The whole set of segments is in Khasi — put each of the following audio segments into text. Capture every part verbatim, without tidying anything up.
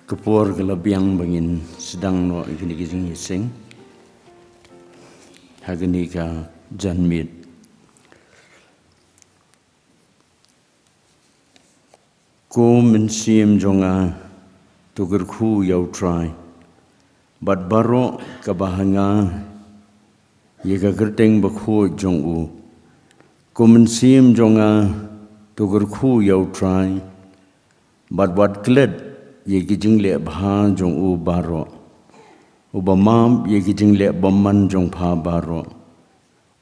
Ka por ka la biang ba ngin sdang noh ïa kane ka jingïaseng ha kane ka janmiet. Ko mynsiem jong nga, to kyrkhu ïa U Trai, bad baroh kaba ha nga, ïa ka kyrteng bakhuid jong u. Ko mynsiem jong nga, to kyrkhu ïa U Trai, bad wat klet ïa ki jingleh bha jong u baroh. Uba map ïa ki jingleh bymman jong pha baroh.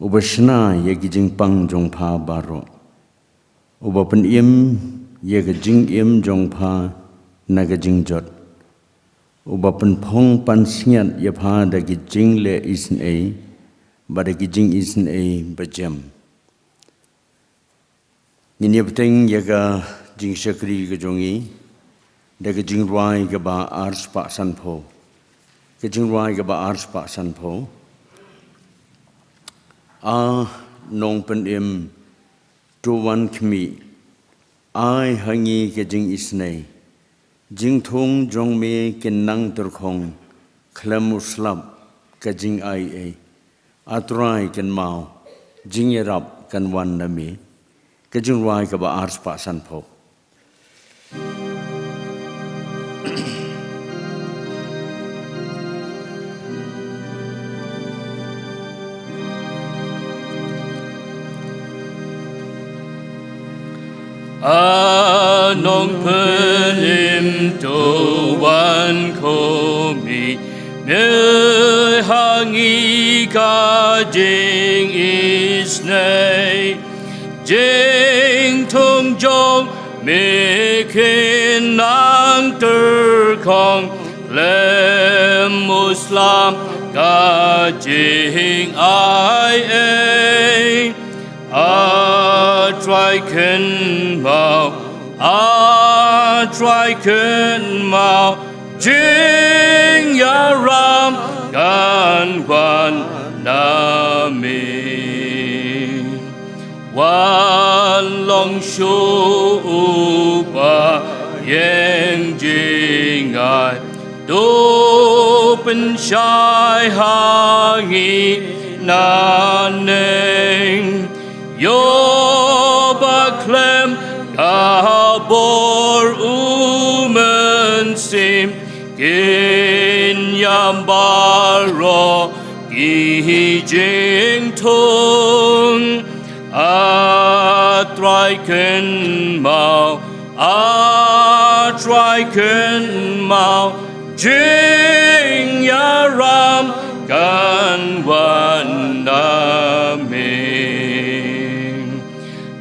Uba shna ïa ki jingpang jong pha baroh. Uba pynim ïa ka jingim jong pha na ka jingjot. Uba pynphong pansngiat ïa pha da ki jingleh isynei, bad da ki jingisynei bajem. Ngin ïa bteng ïa ka jingshakri ka jong ngi da ka jingrwai kaba arspah sanphew. Ka jingrwai kaba arspah sanphew. A Nongpynim, to wan khmih, ai ha ngi ka jingisynei. Jingthung jong me kin nang tyrkhong, khlem u slap ka jingai ei. A Trai kynmaw, jingïarap kan wan na me. Ka jingrwai kaba arspah sanphew. A Nongpynim, to wan khmih, ai ha ngi ka jingisynei. Jingthung jong me kin nang tyrkhong, khlem u slap ka jingai ei. A Trai kynmaw, A Trai kynmaw, jingïarap kan wan na me. Wan long shuh, Uba ïeng jingai, to pynshai ha ngi naneng. Ïoh ba khlem ka bor u Mynsiem, kin ïam baroh ki jingthung. A Trai kynmaw, A Trai kynmaw, jingïarap kan wan na me.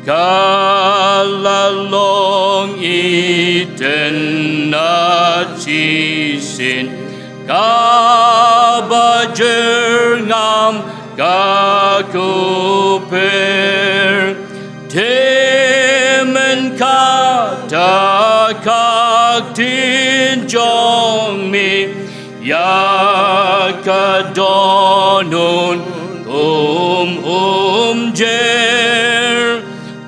Ka la long Eden na shisien, kaba jyrngam ka kuper. Te mynta ka ktien jong me, ïa ka dohnud kum umjer.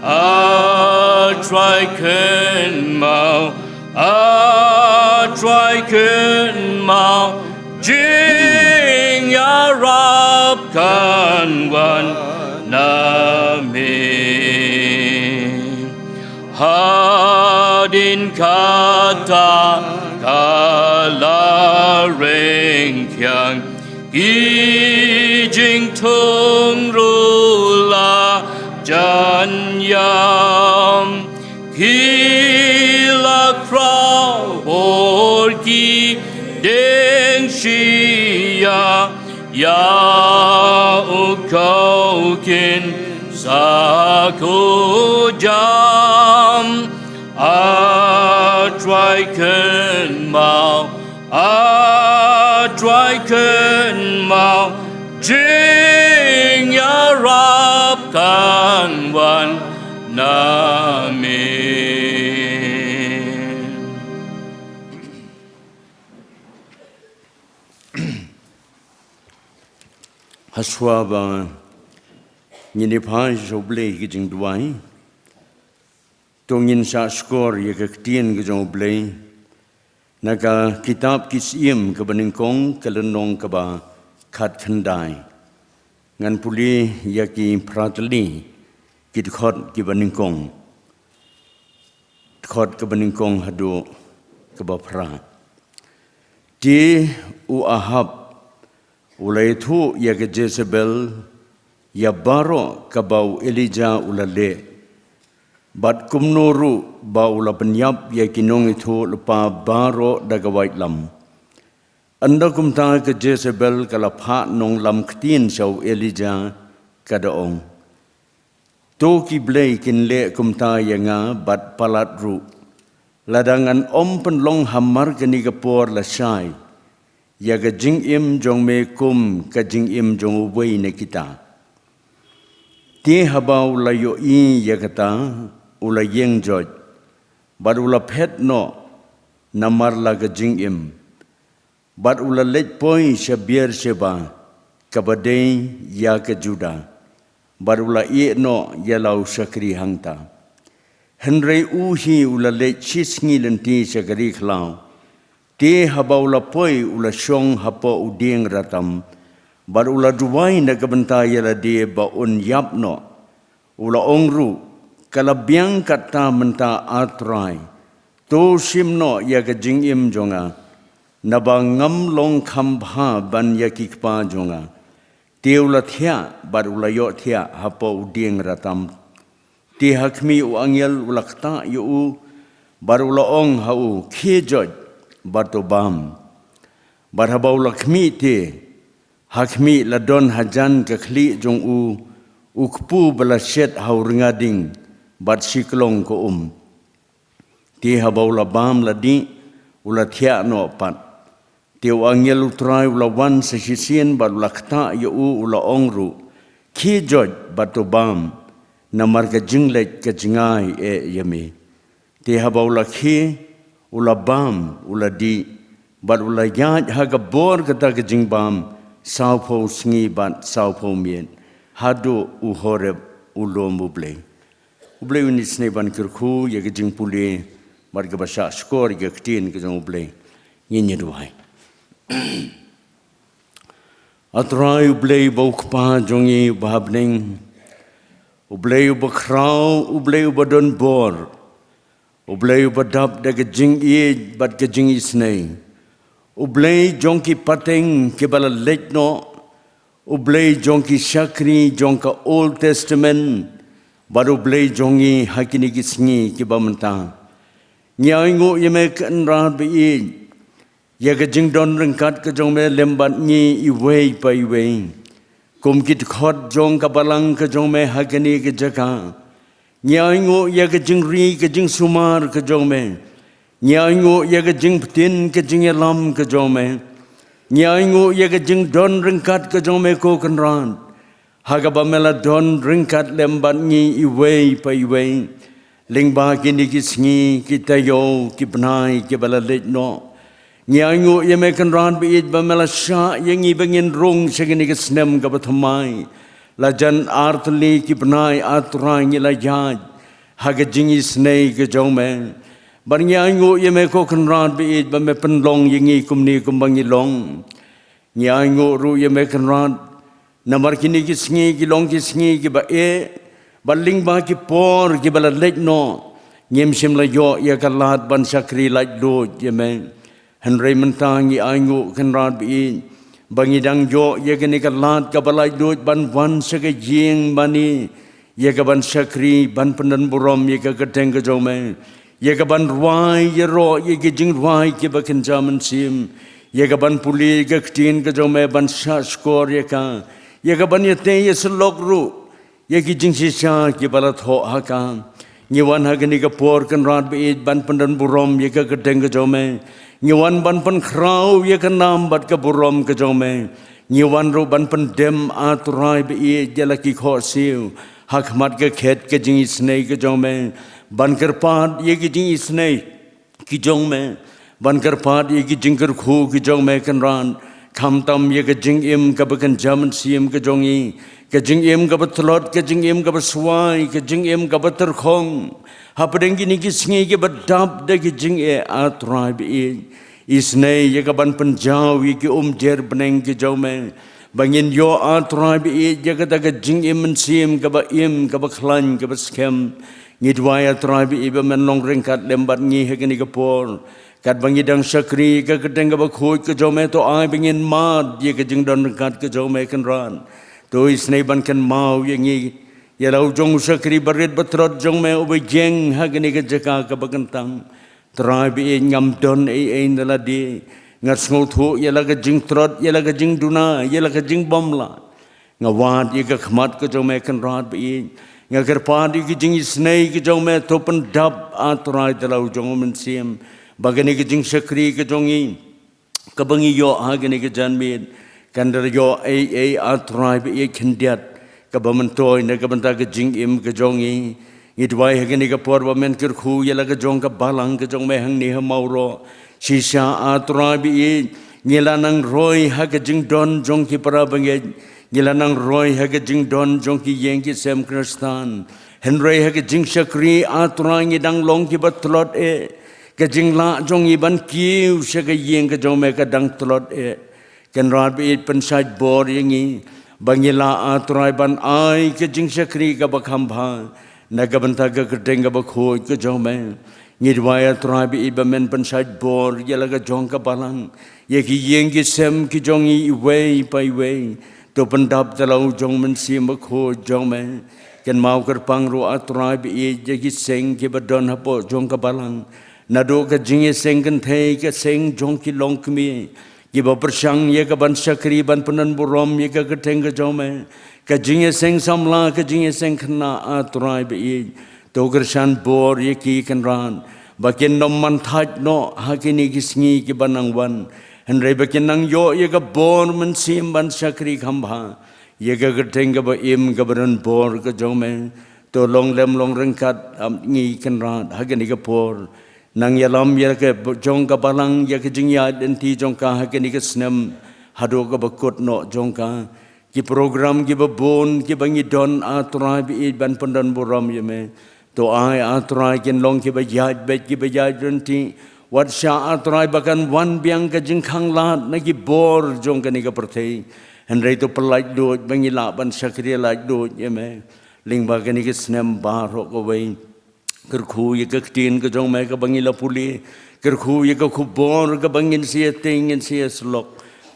A Trai kynmaw, A Trai kynmaw, jingïarap kan wan na me. Hadien kata ka la rengkiang, ki jingthung ruh la jan ïam, ki la khraw bor ki dieng shi ïa, ïa u khawkin sa khujam. A Trai kynmaw, A Trai kynmaw, jingïarap kan wan na me. Hashwa ba ngin ïa phai sha U Blei ki jingduwai, to ngin sa shkor ïa ka ktien ka jong U Blei. Na ka kitab Ki Syiem kaba nyngkong, ka lynnong kaba khatkhyndai. Ngan pule ïa ki phra tylli ki dkhot kiba nyngkong. Dkhot kaba nyngkong haduh kaba phra. Te u Ahab u la ïathuh ïa ka Jezebel ïa baroh kaba u Elijah u la leh, bad kumno ruh ba u la pynïap ïa ki nongïathuhlypa baroh da ka waitlam. Ynda kumta ka Jezebel ka la phah nonglam ktien sha u Elijah, ka da ong: To ki blei kin leh kumta ïa nga bad palat ruh, lada ngan ym pynlong hamar kane ka por lashai ïa ka jingim jong me kum ka jingim jong uwei na kita. Te haba u la ïohi ïa kata, u la ïeng joit, bad u la phet noh namar la ka jingim, bad u la leit poi sha Beersheba, kaba dei ïa ka Judah, bad u la ïeh noh ïa la u shakri hangta. Hynrei u hi u la leit shisngi lynti sha ka ri khlaw. Te haba u la poi, u la shong hapoh u dieng ratam, bad u la duwai na ka bynta ïa lade ba un ïap noh. U la ong ruh: Ka la biang katta mynta, A Trai, to shim noh ïa ka jingim jong nga, naba ngam long kham bha ban ïa ki kpa jong nga. Te u la thiah bad u la ïohthiah hapoh u dieng ratam. Te ha khmih u angel u la ktah ïa u, bad u la ong ha u: Khie joit bad to bam. Bad haba u la khmih te, ha khmih la don hajan ka khlieh jong u, u kpu ba la shet ha u rnga ding, bad shi klong ka um. Te haba u la bam la dih, u la thiah noh pat. Te u angel U Trai u la wan sa shisien bad u la ktah ïa u, u la ong ruh: Khie joit bad to bam, namar ka jingleit ka jngai eh ïa me. Te haba u la khie, u la bam, u la dih, bad u la ïaid ha ka bor kata ka jingbam sawphew sngi bad sawphew miet, haduh u Horeb, u lum U Blei. U Blei un isynei ban kyrkhu ïa ka jingpule bad kaba shahshkor ïa ka ktien ka jong U Blei. Ngin ïa duwai. A Trai U Blei uba u Kpa jong ngi uba ha bneng, U Blei uba khraw, U Blei uba don bor, U Blei uba dap da ka jingïeit bad ka jingisynei, U Blei jong ki pateng kiba la leit noh, U Blei jong ki shakri jong ka Old Testament, bad U Blei jong ngi ha kine ki sngi kiba mynta. Ngi ainguh ïa me Kynrad ba ïeit, ïa ka jingdon ryngkat ka jong me lem bad ngi iwei pa iwei, kum ki dkhot jong ka balang ka jong me ha kane ka jaka. Ngi ainguh ïa ka jingri ka jingsumar ka jong me. Ngi ainguh ïa ka jingpyntip ka jingïalam ka jong me. Ngi ainguh ïa ka jingdon ryngkat ka jong me ko Kynrad, ha kaba me la don ryngkat lem bad ngi iwei pa iwei. Lyngba kine ki sngi, ki taïew, ki bnai kiba la leit noh, ngi ainguh ïa me Kynrad ba ïeit ba me la shah ïa ngi ba ngin rung sha kine ki snem kaba thymmai. La jan ar tylli ki bnai, A Trai, ngi la ïaid ha ka jingisynei ka jong me. Bad ngi ainguh ïa me ko Kynrad ba ïeit ba me pynlong ïa ngi kumne kumba ngi long. Ngi ainguh ruh ïa me Kynrad, namar kine ki sngi ki long ki sngi kiba eh, bad lyngba ki por kiba la leit noh, ngim shym la ïoh ïa ka lad ban shakri laitluid ïa me. Hynrei mynta ngi ainguh Kynrad ba ïeit, ba ngi dang ïoh ïa kane ka lad kaba laitluid ban wan sha ka ïing mane, ïa ka ban shakri, ban pyndonburom ïa ka kyrteng ka jong me, ïa ka ban rwai ïaroh ïa ki jingrwai kiba kynja mynsiem, ïa ka ban pule ïa ka ktien ka jong me, ban shahshkor ïa ka, ïa ka ban ïatei ïasyllok ruh ïa ki jingshisha kiba la thoh ha ka. Ngi wan ha kane ka por Kynrad ba ïeit ban pyndonburom ïa ka kyrteng ka jong me. Ngi wan ban pynkhraw ïa ka nam bad ka burom ka jong me. Ngi wan ruh ban pyndem, A Trai ba ïeit, ïa la ki khohsiew ha khmat ka khet ka jingisynei ka jong me, ban kyrpad ïa ki jingisynei ki jong me, ban kyrpad ïa ki jingkyrkhu ki jong me Kynrad, khamtam ïa ka jingim kaba kynja mynsiem ka jong ngi, ka jingim kaba tlot, ka jingim kaba swai, ka jingim kaba tyrkhong. Hapdeng kine ki sngi kiba dap da ki jingeh, A Trai ba ïeit, Isynei ïa ka ban pynjaw ïa ki umjer bneng ki jong me, ba ngin ïoh, A Trai ba ïeit, ïa kata ka jingim mynsiem kaba im, kaba khlaiñ, kaba skhem. Ngi duwai, A Trai ba ïeit, ba men long ryngkat lem bad ngi ha kane ka por. Katba ngi dang shakri ïa ka kyrteng kaba khuid ka jong me, to ai ba ngin mad ïa ka jingdon ryngkat ka jong me, Kynrad. To isynei ban kynmaw ïa ngi, ïa la u jong u shakri barit batlot jong me uba ïeng ha kane ka jaka kaba kyntang. Trai ba ïeit, ngam don ei ei na lade. Nga sngewthuh ïa la ka jingtlot, ïa la ka jingduna, ïa la ka jingbymlah. Nga wad ïa ka khmat ka jong me, Kynrad ba ïeit. Nga kyrpad ïa ki jingisynei ki jong me, to pyndap, A Trai, da la u jong u Mynsiem, ba kane ka jingshakri ka jong ngi, kaba ngi ïoh ha kane ka janmiet, kan da ïoh ei ei, A Trai ba ïeit, khyndiat kaba myntoi na ka bynta ka jingim ka jong ngi. Ngi duwai ha kane ka por ba men kyrkhu ïa la ka jong ka balang ka jong me hangne ha Mawroh. Shisha, A Trai ba ïeit, ngi la nang roi ha ka jingdon jong ki para bangeit, ngi la nang roi ha ka jingdon jong ki ïing ki sem Khristan. Hynrei ha ka jingshakri, A Trai, ngi dang long kiba tlot eh. Ka jinglah jong ngi ban kiew sha ka ïing ka jong me ka dang tlot eh. Kynrad ba ïeit, pynshait bor ïa ngi, ba ngi lah, A Trai, ban ai ka jingshakri kaba kham bha na ka bynta ka kyrteng kaba khuid ka jong me. Ngi duwai, A Trai ba ïeit, ba men pynshait bor ïa la ka jong ka balang, ïa ki ïing ki sem ki jong ngi iwei pa iwei. To pyndap da la u jong u Mynsiem Bakhuid jong me. Kynmaw kyrpang ruh, A Trai ba ïeit, ïa ki seng kiba don hapoh jong ka balang, naduh ka jingïaseng kynthei, ka seng jong ki longkmie, kiba pyrshang ïa ka ban shakri ban pyndonburom ïa ka kyrteng ka jong me, ka jingïaseng samla, ka jingïaseng khynnah, A Trai ba ïeit. To kyrshan bor ïa ki, Kynrad, ba kin ym man thait noh ha kine ki sngi kiba nang wan, hynrei ba kin nang ïoh ïa ka bor mynsiem ban shakri kham bha ïa ka kyrteng kaba im, kaba don bor ka jong me. To long lem long ryngkat ïa ngi, Kynrad, ha kane ka por. Nang ïalam ïa ka jong ka balang, ïa ka jingïaid lynti jong ka ha kane ka snem haduh kaba kut noh jong ka. Ki program kiba bun kiba ngi don, A Trai ba ïeit, ban pyndonburom ïa me, to ai, A Trai, kin long kiba ïaid beit, kiba ïaid lynti. Wat shah, A Trai, ba kan wan biang ka jingkhanglad na ki bor jong kane ka pyrthei, hynrei to pyllait luid ba ngi lah ban shakri laitluid ïa me lyngba kane ka snem baroh kawei. Kyrkhu ïa ka ktien ka jong me kaba ngi la pule. Kyrkhu ïa ka khubor kaba ngin sa ïatei, ngin sa ïasyllok.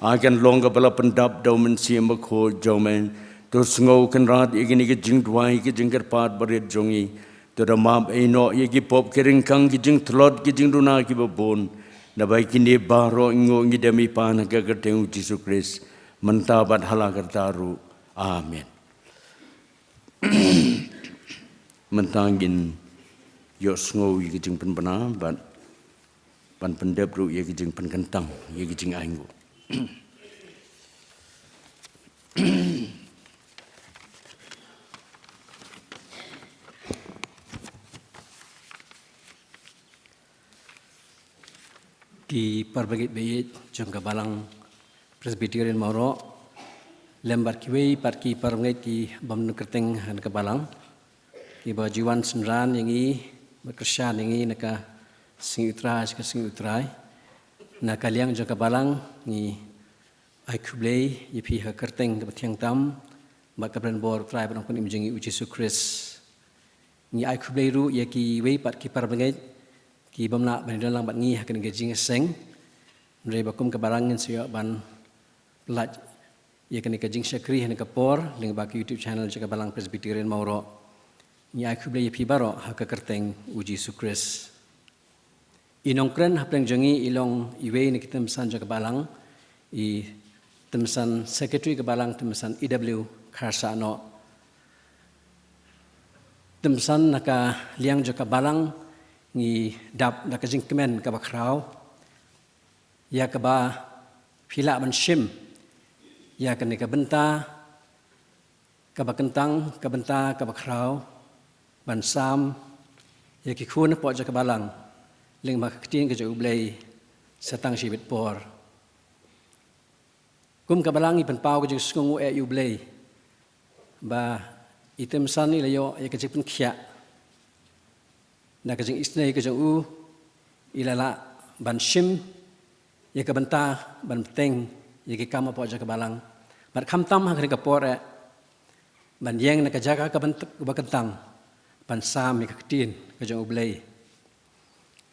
Ai kan long kaba la pyndap da u Mynsiem Bakhuid jong me. To sngew, Kynrad, ïa kine ki jingduwai, ki jingkyrpad barit jong ngi. To da map ei noh ïa ki pop, ki ryngkang, ki jingtlot, ki jingduna kiba bun. Naba ïa kine baroh ngi nguh, ngi dem, I Pa, ha ka kyrteng U Jisu Khrist, mynta bad hala karta ruh. Amen. Mynta ngin ïohsngew ïa ka jingpynbna bad ban pyndep ruh ïa ka jingpynkyntang ïa ka jingainguh. Ki parabangeit ba ïeit jong ka Balang Presbyterian Mawroh, lem bad kiwei pat ki parabangeit ki bym don kyrteng ha ka balang, kiba ju wan synran ïa ngi, bad kyrshan ïa ngi na ka Sngi U Trai sha ka Sngi U Trai. Na ka liang jong ka balang, ngi ai khublei ïa phi ha ka kyrteng kaba thiang tam bad kaba donbor U Trai bad Nongpynim jong ngi U Jisu Khrist. Ngi ai khublei ruh ïa kiwei pat ki parabangeit ki bym lah ban ïadon lang bad ngi ha kane ka jingïaseng. Hynrei ba kum ka balang ngin sa ïoh ban pyllait ïa kane ka jingshakri ha kane ka por lyngba ka YouTube channel jong ka Balang Presbyterian Mawroh. Ngi ai khublei ïa phi baroh ha ka kyrteng U Jisu Khrist. I nongkren hapdeng jong ngi i long iwei na ki tymmen san jong ka balang, i tymmen san secretary ka balang, tymmen san E W Kharsahnoh. Tymmen san na ka liang jong ka balang ngi dap da ka jingkmen kaba khraw ïa kaba phi lah ban shim ïa kane ka bynta kaba kyntang, ka bynta kaba khraw, ban sam ïa ki khun hapoh jong ka balang lyngba ka ktien ka jong U Blei sa tang shibit por. Kum ka balang ngi pynpaw ka jingsngewnguh eh ïa U Blei ba i tymmen san i la ïoh ïa ka jingpynkhiah na ka jingisynei ka jong u, i la lah ban shim ïa ka bynta ban bteng ïa ki kam hapoh jong ka balang, bad khamtam ha kane ka por eh ban ïeng na ka jaka ka bynta ba kyntang ban sam ïa ka ktien ka jong U Blei.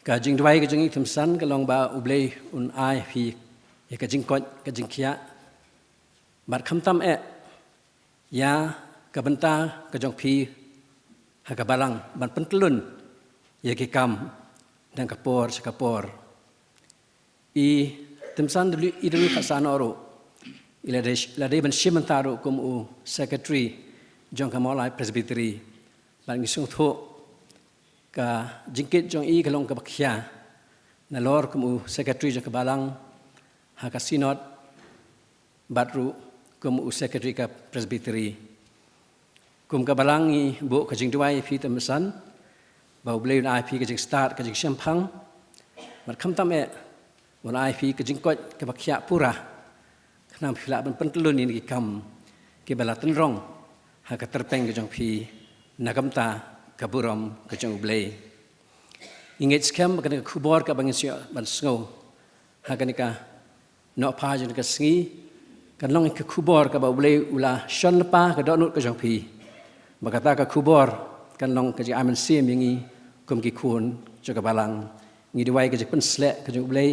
Ka jingduwai ka jong i Thimsan ka long ba U Blei un ai phi ïa ka jingkoit ka jingkhiah, bad khamtam eh ïa ka bynta ka jong phi ha ka balang ban pyntlun ïa ki kam na ka por sha ka por. I Thimsan W E W Kharsano ruh i la dei, la dei ban shim bynta ruh kum u secretary jong ka Mawlai Presbytery. Bad ngi sngewthuh ka jingkit jong i ka long kaba khia nalor kum u secretary jong ka balang ha ka synod, bad ruh kum u secretary ka Presbytery. Kum ka balang ngi buh ka jingduwai ïa phi Thimsan, ba U Blei un ai phi ka jingstad ka jingshemphang, bad khamtam eh un ai phi ka jingkoit kaba khia pura, khnang phi lah ban pyntlun ïa ki kam kiba la tynrong ha ka tyrpeng ka jong phi na ka bynta ka burom ka jong U Blei. Ngi ngeit skhem ba kane ka khubor kaba ngin sa ïoh ban sngew ha kane ka nohpha jong ka sngi kan long ka khubor kaba U Blei u la shon lypa ha ka dohnud ka jong phi. Ba kata ka khubor kan long ka jingai mynsiem ïa ngi kum ki khun jong ka balang. Ngi duwai ka jingpynsleh ka jong U Blei,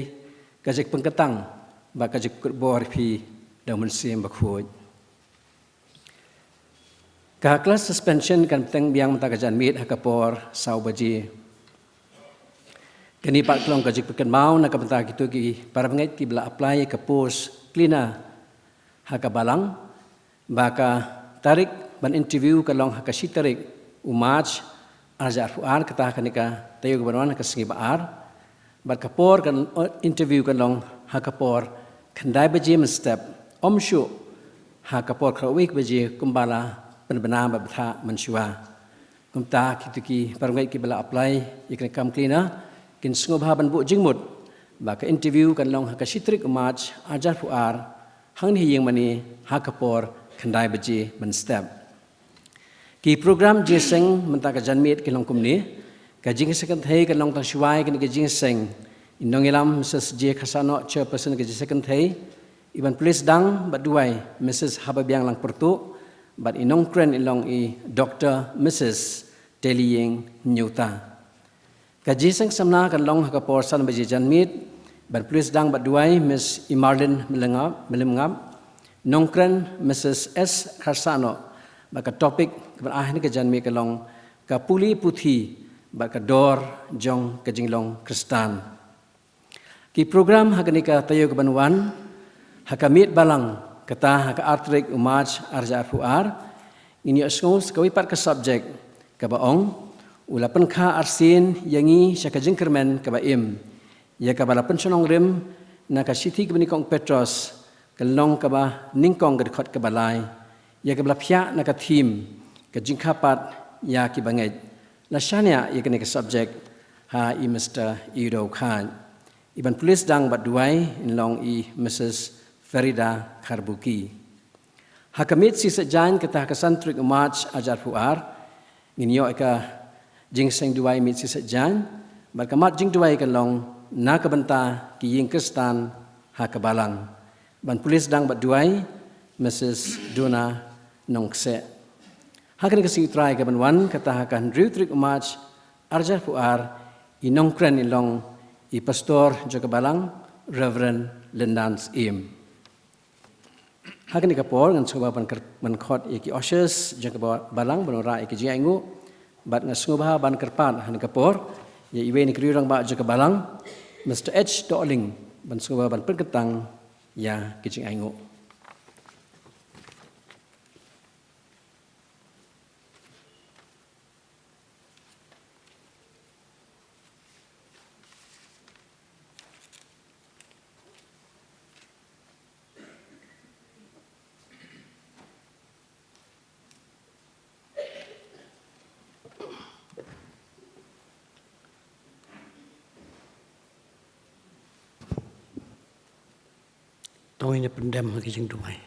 ka jingpynkyntang bad ka jingkyrkhu bor ïa phi da u Mynsiem Bakhuid. Ka class suspension kan bteng biang mynta ka janmiet ha ka por saw baje. Kane pat ka long ka jingpynkynmaw na ka bynta kito ki parabangeit kiba la apply ka post cleaner ha ka balang, ba ka tarik ban interview ka long ha ka shi tarik u March arhajar arphew ar, kata kane ka taïew kaban wan ha ka sngi ba ar. Bad ka por kan, eh, interview kan long ha ka por khyndai baje mynstep, ym shuh ha ka por khatwei baje kumba la pynbna bad bthah mynshuwa. Kumta kito ki parabangeit kiba la apply ïa ka kam cleaner kin sngewbha ban buh jingmut ba ka interview kan long ha ka shi tarik u March arhajar arphew ar, hangne ha ïingmane ha ka por khyndai baje mynstep. Ki program jingïaseng mynta ka janmiet ki long kumne. Ka jingïaseng kynthei kan long tang shuwa ïa kane ka jingïaseng, i nongïalam Missus J Kharsano, chairperson ka jingïaseng kynthei, i ban pule sdang bad duwai Missus Hababiang Langpyrtuh, bad i nongkren i long i Doctor Missus Telieng Nyuta. Ka jingïaseng samla kan long ha ka por san baje janmiet, ban pule sdang bad duwai Miss Imarlin Mlengap, Mlengap, nongkren Missus S Kharsano, bad ka topic kaban ai ha kane ka janmiet ka long ka pule puthi bad ka dor jong ka jinglong Khristan. Ki program ha kane ka taïew kaban wan, ha ka miet balang, kata ha ka ar tarik u March arhajar arphew ar, ngin ïohsngew sa kawei pat ka subject kaba ong, u la pynkha arsien ïa ngi sha ka jingkyrmen kaba im, ïa kaba la pynshong nongrim na ka shithi kaba nyngkong Petros, ka lynnong kaba nyngkong ka dkhot kaba lai, ïa kaba la phiah na ka theme ka jingkha pat ïa ki bangeit. La shaniah ïa kane ka subject ha i Mister Ido Khan. I ban pule sdang bad duwai in long i Missus Farida Kharbuki. Ha ka miet shi sejaiñ, kata ha ka san tarik u March arhajar arphew ar, ngin ïoh ïa ka jingïaseng duwai miet shi sejaiñ, bad ka mat jingduwai kan long na ka bynta ki ïing Khristan ha ka balang. Ban pule sdang bad duwai Missus Duna Nongkseh. Ha kane ka sngi Trai kaban wan, kata ha ka hynriew tarik u March arhajar arphew ar, i nongkren in long i Pastor jong ka balang, Reverend Lyndan Syiem. Ha kane ka por ngan sngewbha ban kyr-, ban khot ïa ki ushers jong ka ba-, balang ban wanrah ïa ki jingainguh, bad ngan sngewbha ban kyrpad ha kane ka por ïa iwei na ki riew rangbah jong ka balang, Mister H Dohling, ban sngewbha ban pynkyntang ïa ki jingainguh. To ngin ïa pyndem ha ka jingduwai.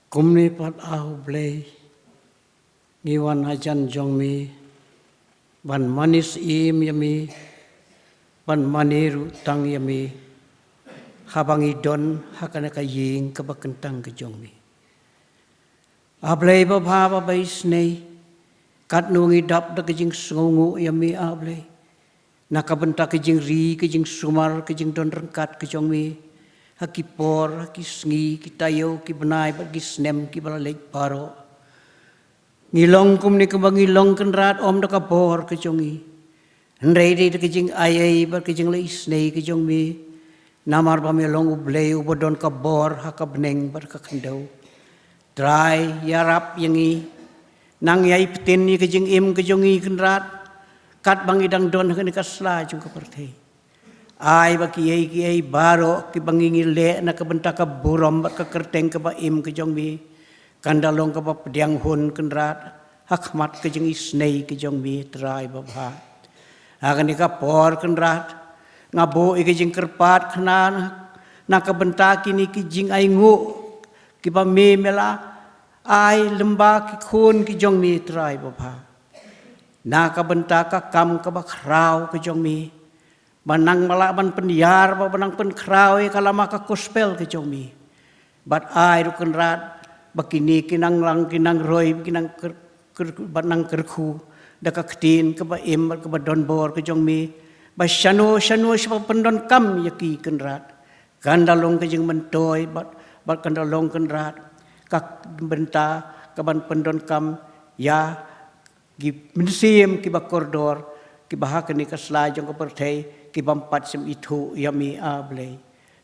Kumne pat, A U Blei, ngi wan hajan jong me ban mane syiem ïa me, ban mane ruh tang ïa me haba ngi don ha kane ka ïing kaba kyntang ka jong me. A Blei babha, ba isynei, katno ngi dap da ka jingsngewnguh ïa me, A Blei, na ka bynta ka jingri, ka jingsumar, ka jingdon ryngkat ka jong me ha ki por, ha ki sngi, ki taïew, ki bnai bad ki snem kiba la leit baroh. Ngi long kumne kumba ngi long, Kynrad, ym da ka bor ka jong ngi, hynrei dei da ka jingaiei bad ka jingleh isynei ka jong me. Namar ba me long U Blei uba don ka bor ha ka bneng bad ka khyndew. Trai, ïarap ïa ngi, nang ïai pyntin ïa ka jingim ka jong ngi, Kynrad, katba ngi dang don ha kane ka sla jong ka pyrthei. Ai ba kiei kiei baroh kiba ngi ngi leh na ka bynta ka burom bad ka kyrteng kaba im ka jong me, kan da long kaba pdiang hun, Kynrad, ha khmat ka jingisynei ka jong me, Trai babha. Ha kane ka por, Kynrad, nga buh ïa ka jingkyrpad khnang na ka bynta kine ki jingainguh kiba me, me la ai lyngba ki khun ki jong me, Trai babha, na ka bynta ka kam kaba khraw ka jong me, ba nang lah ban pynïar, ba nang pynkhraw ïa ka lama ka gospel ka jong me. Bad ai ruh, Kynrad, ba kine ki nang lang, ki nang roi, ki nang kyr-, kyr-, ba nang kyrkhu da ka ktien kaba im bad kaba don bor ka jong me, ba shano shano shaba pyndonkam ïa ki, Kynrad, kan da long ka jingmyntoi bad, bad kan da long, Kynrad, ka bynta kaban pyndonkam ïa ki mynsiem kiba kordor, kiba ha kane ka sla jong ka pyrthei ki bym pat shym ithuh ïa me, A Blei.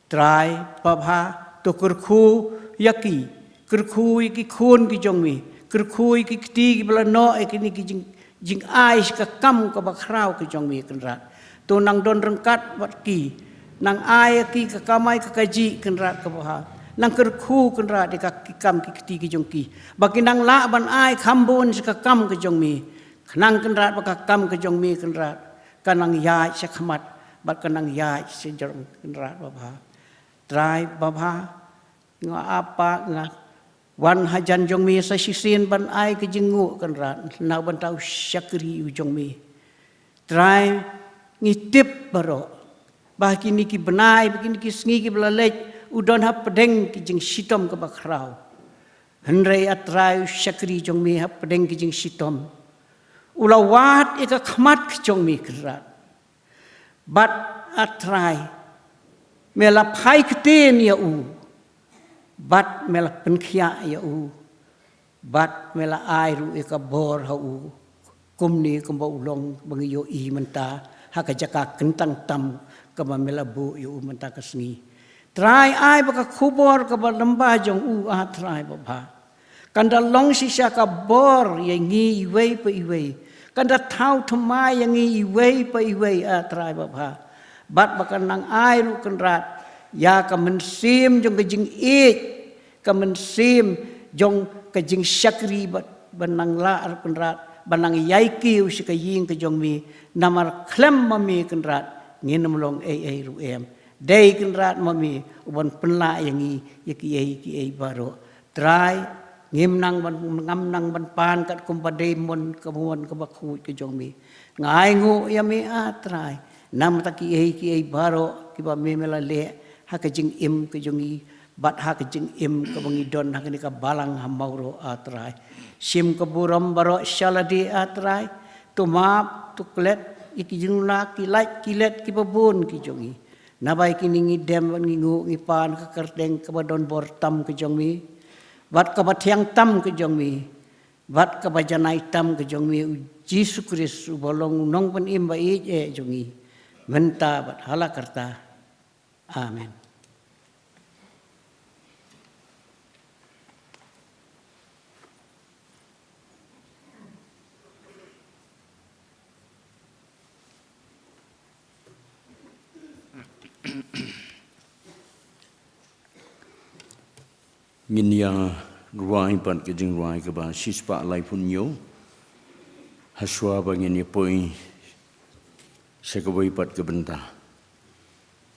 Trai babha, to kyrkhu ïa ki, kyrkhu ïa ki khun ki jong me, kyrkhu ïa ki kti kiba la noh ïa kine ki jing, jingai sha ka kam kaba khraw ka jong me, Kynrad. To nang don ryngkat bad ki, nang ai ïa ki ka kamai ka kajih, Kynrad, kaba bha. Nang kyrkhu, Kynrad, ïa ka ki kam ki kti ki jong ki, ba ki nang lah ban ai kham bun sha ka kam ka jong me, khnang, Kynrad, ba ka kam ka jong me, Kynrad, ka nang ïaid sha khmat bad ka nang ïaid sha jrong, Kynrad babha. Trai babha, nga ap, nga wan hajan jong me sa shisien ban ai ka jingnguh, Kynrad, na ka bynta u shakri u jong me. Trai, ngi tip baroh ba kine ki bnai, ba kine ki sngi kiba la leit, u don hapdeng ki jingshitom kaba khraw. Hynrei, A Trai, u shakri jong me hapdeng ki jingshitom u la wad ïa ka khmat ka jong me, Kynrad. Bad, A Trai, me la phai ktien ïa u, bad me la pynkhiah ïa u, bad me la ai ruh ïa ka bor ha u, kumne kumba u long ba ngi ïohi mynta ha ka jaka kyntang tam kaba me la buh ïa u mynta ka sngi. Trai, ai ba ka khubor kaba lyngba jong u, A Trai babha, kan da long shisha ka bor ïa ngi iwei pa iwei, kan da thaw thymmai ïa ngi iwei pa iwei, A Trai babha. Bad ba kan nang ai ruh, Kynrad, ïa ka mynsiem jong ka jingïeit, ka mynsiem jong ka jingshakri, bad ba nang lah ruh, Kynrad, ba nang ïai kiew sha ka ïing ka jong me. Namar khlem ma me, Kynrad, ngin ym long ei ei ruh em. Dei, Kynrad, ma me uban pynlah ïa ngi ïa kiei kiei baroh. Trai, ngim nang ban, ngam nang ban pan katkum ba dei mon ka mon kaba khuid ka jong me. Nga ainguh ïa me, A Trai, namar kiei kiei baroh kiba me, me la leh ha ka jingim ka jong ngi bad ha ka jingim kaba ngi don ha kane ka balang ha Mawroh, A Trai. Shim ka burom baroh sha lade, A Trai. To map, to klet ïa ki jingduna, ki lait ki let kiba bun ki jong ngi. Naba ïa kine ngi dem bad ngi nguh, ngi pan ha ka kyrteng kaba don bor tam ka jong me, bad kaba thiang tam ka jong me, bad kaba janai tam ka jong me, U Jisu Khrist, uba long U Nongpynim ba ïeit eh jong ngi, mynta bad hala karta. Amen. Ngin ïa rwai pat ka jingrwai kaba shispah laiphew hynñiew, hashwa ba ngin ïa poi sha kawei pat ka bynta.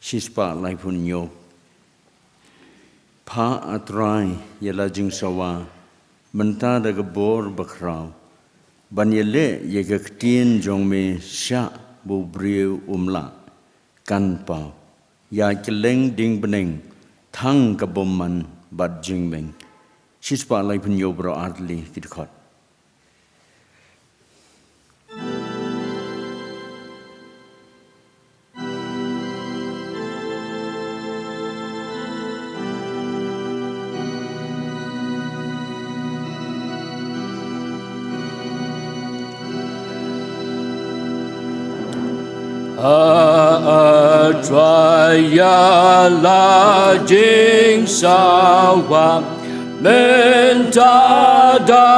Shispah laiphew hynñiew. Phah, A Trai, ïa la jingsawa mynta da ka bor bakhraw, ban ïaleh ïa ka ktien jong me shah ba u briew um lah. kan paw. Ïa kylleng dieng bneng, thang ka bymman bad jingmeng. Shispah laiphew hynñiew baroh artylli ki dkhot. Ha, ha, Trai ïa la jingsawa mynta da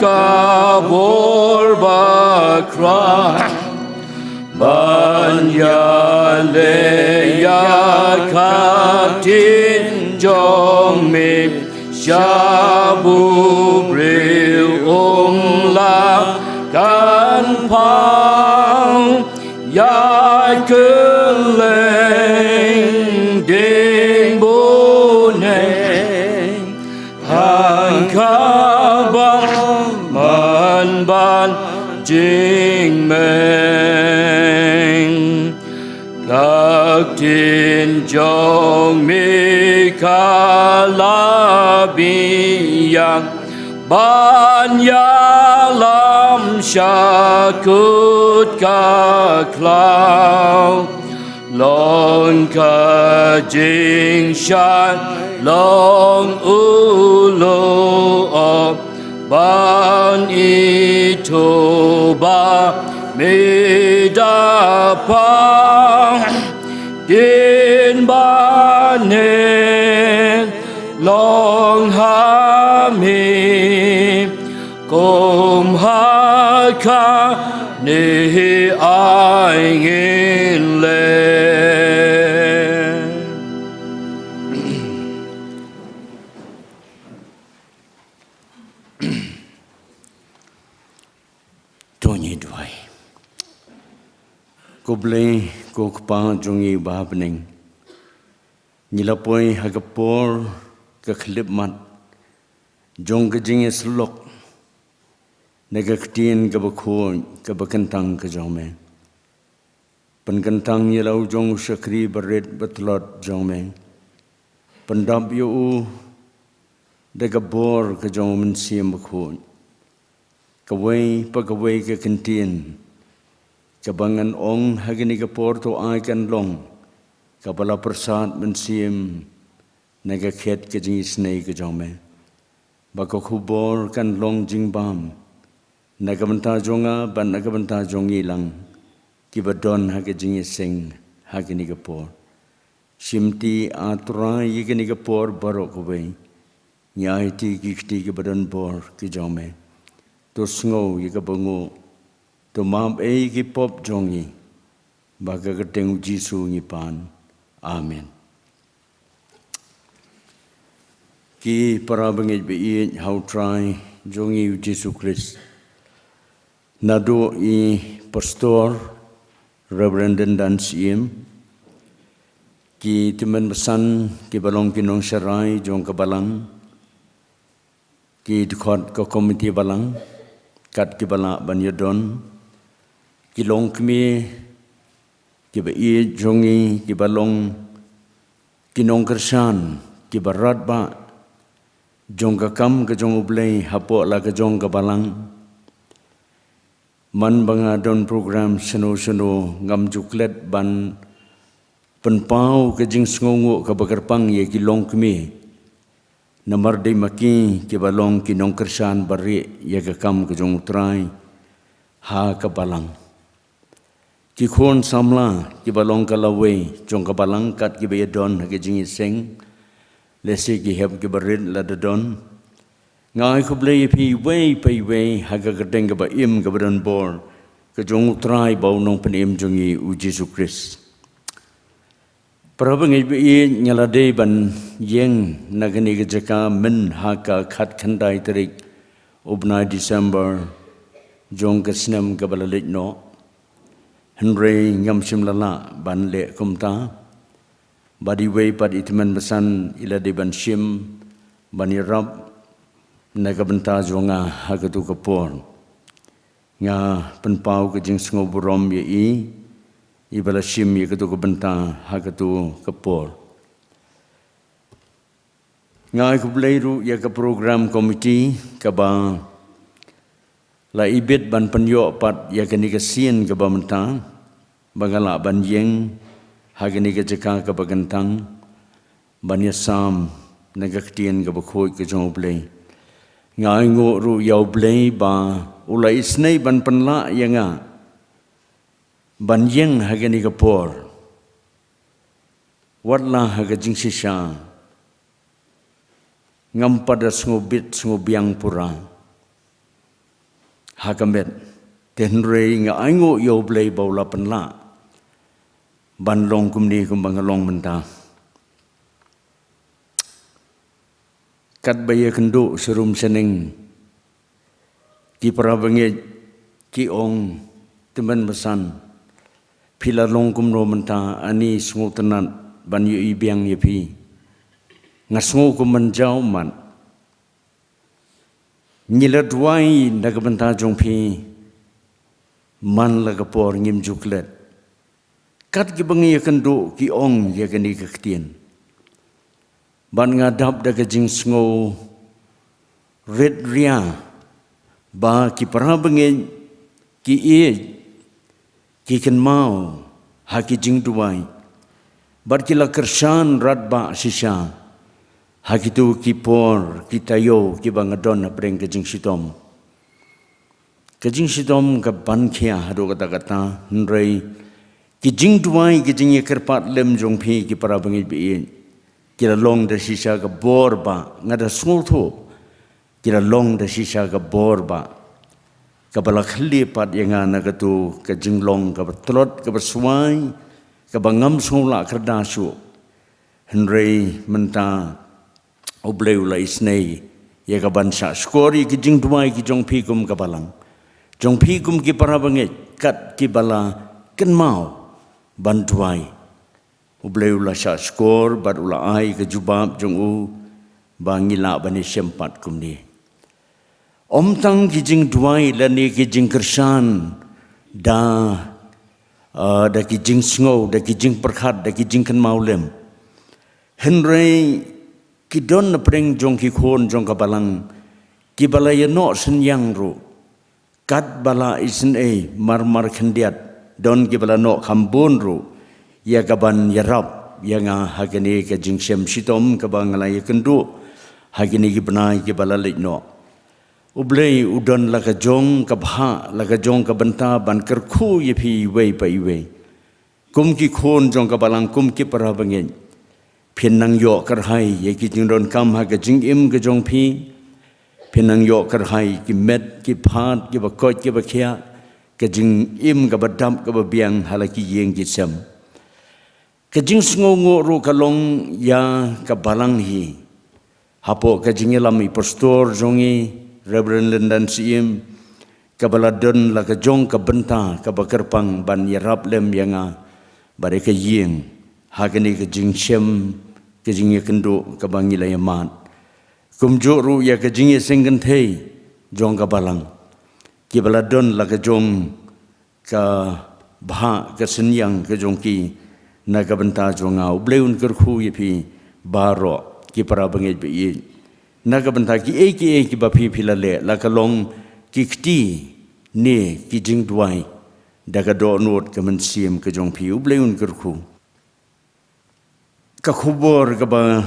ka bor bakra. Ban ïaleh ïa ka ktien jong me sha u briew, um lah kan paw ïa kylleng dieng bneng. Hangta ba man ban jingmeng. Ka ktien jong me ka la biang ban ïalam sha kut ka khlaw. Long ka jingshai, long u lyoh ban ithuh ba me da paw. Ktien ba ne long ha me, kum ha kane ai ngin leh. To ngin duwai. Ko Blei, ko Kpa jong ngi ba ha bneng, ngi la poi ha ka por ka khyllipmat jong ka jingïasyllok na ka ktien kaba khuid kaba kyntang ka jong me. Pynkyntang ïa la u jong u shakri barit batlot jong me. Pyndap ïa u da ka bor ka jong u Mynsiem Bakhuid. Kawei pa kawei ka kyntien kaba ngan ong ha kane ka por to ai kan long kaba la pyrsad mynsiem na ka khet ka jingisynei ka jong me. Ba ka khubor kan long jingbam na ka bynta jong nga bad na ka bynta jong ngi lang kiba don ha ka jingïaseng ha kane ka por. Shimti, A Trai, ïa kane ka por baroh kawei. Ngi aiti ki kti kiba don bor ki jong me. To sngew ïa kaba nguh. To map ei ki pop jong ngi. Ba ha ka kyrteng u Jisu ngi pan. Amen. Ki para bangeit ba ïeit ha u Trai jong ngi u Jisu Khrist. Naduh i Pastor Reverend Dendon Syiem, ki tymmen basan kiba long ki nongsharai jong ka balang, ki dkhot ka komiti balang, kat kiba lah ban ïadon, ki longkmie kiba ïeit jong ngi, kiba long ki nongkyrshan kiba radbah jong ka kam ka jong U Blei hapoh la ka jong ka balang. Man ba nga don program shano shano ngam ju klet ban pynpaw ka jingsngewnguh kaba kyrpang ïa ki longkmie. Namar dei ma ki kiba long ki nongkyrshan barieh ïa ka kam ka jong U Trai ha ka balang. Ki khun samla kiba long ka lawei jong ka balang kat kiba ïadon ha ka jingïaseng, lehse ki hep kiba rit lada don. Nga ai khublei ïa phi iwei pa iwei ha ka kyrteng kaba im kaba don bor ka jong U Trai bad U Nongpynim jong ngi U Jisu Khrist. Para bangeit ba ïeit, nga la dei ban ïeng na kane ka jaka mynha ka khatkhyndai tarik u bnai December jong ka snem kaba la leit noh. Hynrei ngam shym la lah ban leh kumta. Bad iwei pat i tymmen basan i la dei ban shim ban ïarap na ka bynta jong nga ha katu ka por. Nga pynpaw ka jingsngewburom ïa i, iba la shim ïa katu ka bynta ha katu ka por. Nga ai khublei ruh ïa ka program committee kaba la ibit ban pynïoh pat ïa kane ka sien kaba mynta ba nga lah ban ïeng ha kane ka jaka kaba kyntang ban ïasam na ka ktien kaba khuid ka jong U Blei. Nga ainguh ruh ïa U Blei ba u la isynei ban pynlah ïa nga ban ïeng ha kane ka por. Wat la ha ka jingshisha ngam pat da sngewbit sngewbiang pura ha ka met. Te hynrei nga ainguh ïa U Blei ba u la pynlah ban long kumne kumba nga long mynta. Katba ïakynduh sharum shaneng, ki para bangeit ki ong, tymmen basan, phi la long kumno mynta, ani sngewtynnat ban ïohi biang ïa phi. Nga sngew kum ban jaw mat. Ngi la duwai na ka bynta jong phi man la ka por, ngim ju klet. Kat kiba ngi ïakynduh ki ong ïa kane ka ktien. Bad nga dap da ka jingsngew rit ria ba ki para bangeit ki ïeit, ki kynmaw ha ki jingduwai bad ki la kyrshan radbah shisha ha kitu ki por ki taïew kiba nga don hapdeng ka jingshitom. Ka jingshitom ka ban khia haduh katta katta, hynrei ki jingduwai, ki jingïakyrpad lem jong phi ki para bangeit ba ïeit, ki la long da shisha ka bor ba nga da sngewthuh, ki la long da shisha ka bor ba kaba la khlieh pat ïa nga na katu ka jinglong kaba tlot kaba swai, kaba ngam sngew lah kyrda shuh. Hynrei mynta U Blei u la isynei ïa ka ban shah shkor ïa ki jingduwai ki jong phi kum ka balang, jong phi kum ki para bangeit, kat kiba la kynmaw ban duwai. U Blei u la shah shkor bad u la ai ka jubab jong u ba ngi lah ban ïashem pat kumne. Ym tang ki jingduwai lane ki jingkyrshan da, ah, da ki jingsngew, da ki jingpyrkhat, da ki jingkynmaw lem, hynrei ki don na pdeng jong ki khun jong ka balang kiba la ïanoh synñiang ruh. Katba la isynei marmar khyndiat, don kiba la noh kham bun ruh ïa ka ban ïarap ïa nga ha kane ka jingshem shitom kaba nga la ïakynduh ha kine ki bnai kiba la leit noh. U Blei u don la ka jong ka bhah, la ka jong ka bynta ban kyrkhu ïa phi iwei pa iwei. Kum ki khun jong ka balang, kum ki para bangeit, phin nang ïoh kyrhai ïa ki jingdonkam ha ka jingim ka jong phi. Phin nang ïoh kyrhai ki met, ki phad, kiba koit, kiba khiah, ka jingim kaba dap kaba biang ha la ki ïing ki sem. Ka jingsngewnguh ruh ka long ïa ka balang hi. Hapoh ka jingïalam i pastor jong i, Reverend Lyndan Syiem, kaba la don la ka jong ka bynta kaba kyrpang ban ïarap lem ïa nga bad ïa ka ïing ha kane ka jingshem, ka jingïakynduh kaba ngi la ïamad. Kumjuh ruh ïa ka jingïaseng kynthei jong ka balang, kiba la don la ka jong ka bhah ka synñiang ka jong ki na ka bynta jong nga. U Blei un kyrkhu ïa phi baroh ki para bangeit ba ïeit na ka bynta kiei kiei kiba phi phi la leh, la ka long ki kti ne ki jingduwai da ka dohnud ka mynsiem ka jong phi. U Blei un kyrkhu. Ka khubor kaba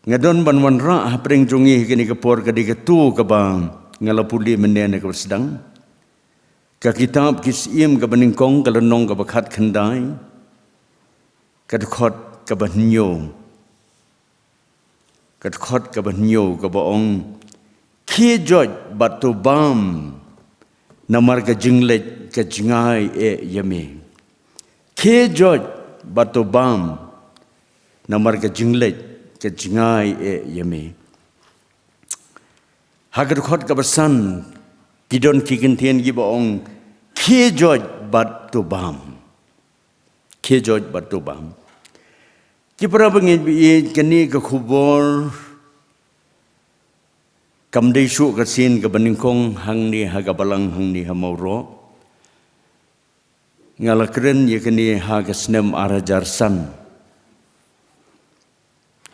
nga don ban wanrah hapdeng jong ngi ha kane ka por ka dei katu kaba nga la pule mynne na kaba sdang. Ka kitab Ki Syiem kaba nyngkong, ka lynnong kaba khatkhyndai, ka dkhot kaba hynñiew. Ka dkhot kaba hynñiew kaba ong, khie joit bad to bam, namar ka jingleit ka jngai eh ïa me. Khie joit bad to bam, namar ka jingleit ka jngai eh ïa me. Ha ka dkhot kaba san, ki don ki kyntien kiba ong, khie joit bad to bam. Khie joit bad to bam. Ki para bangeit ba ïeit, kane ka khubor kam dei shuh ka sien kaba nyngkong hangne ha ka balang hangne ha Mawroh. Nga la kren ïa kane ha ka snem ar hajar san,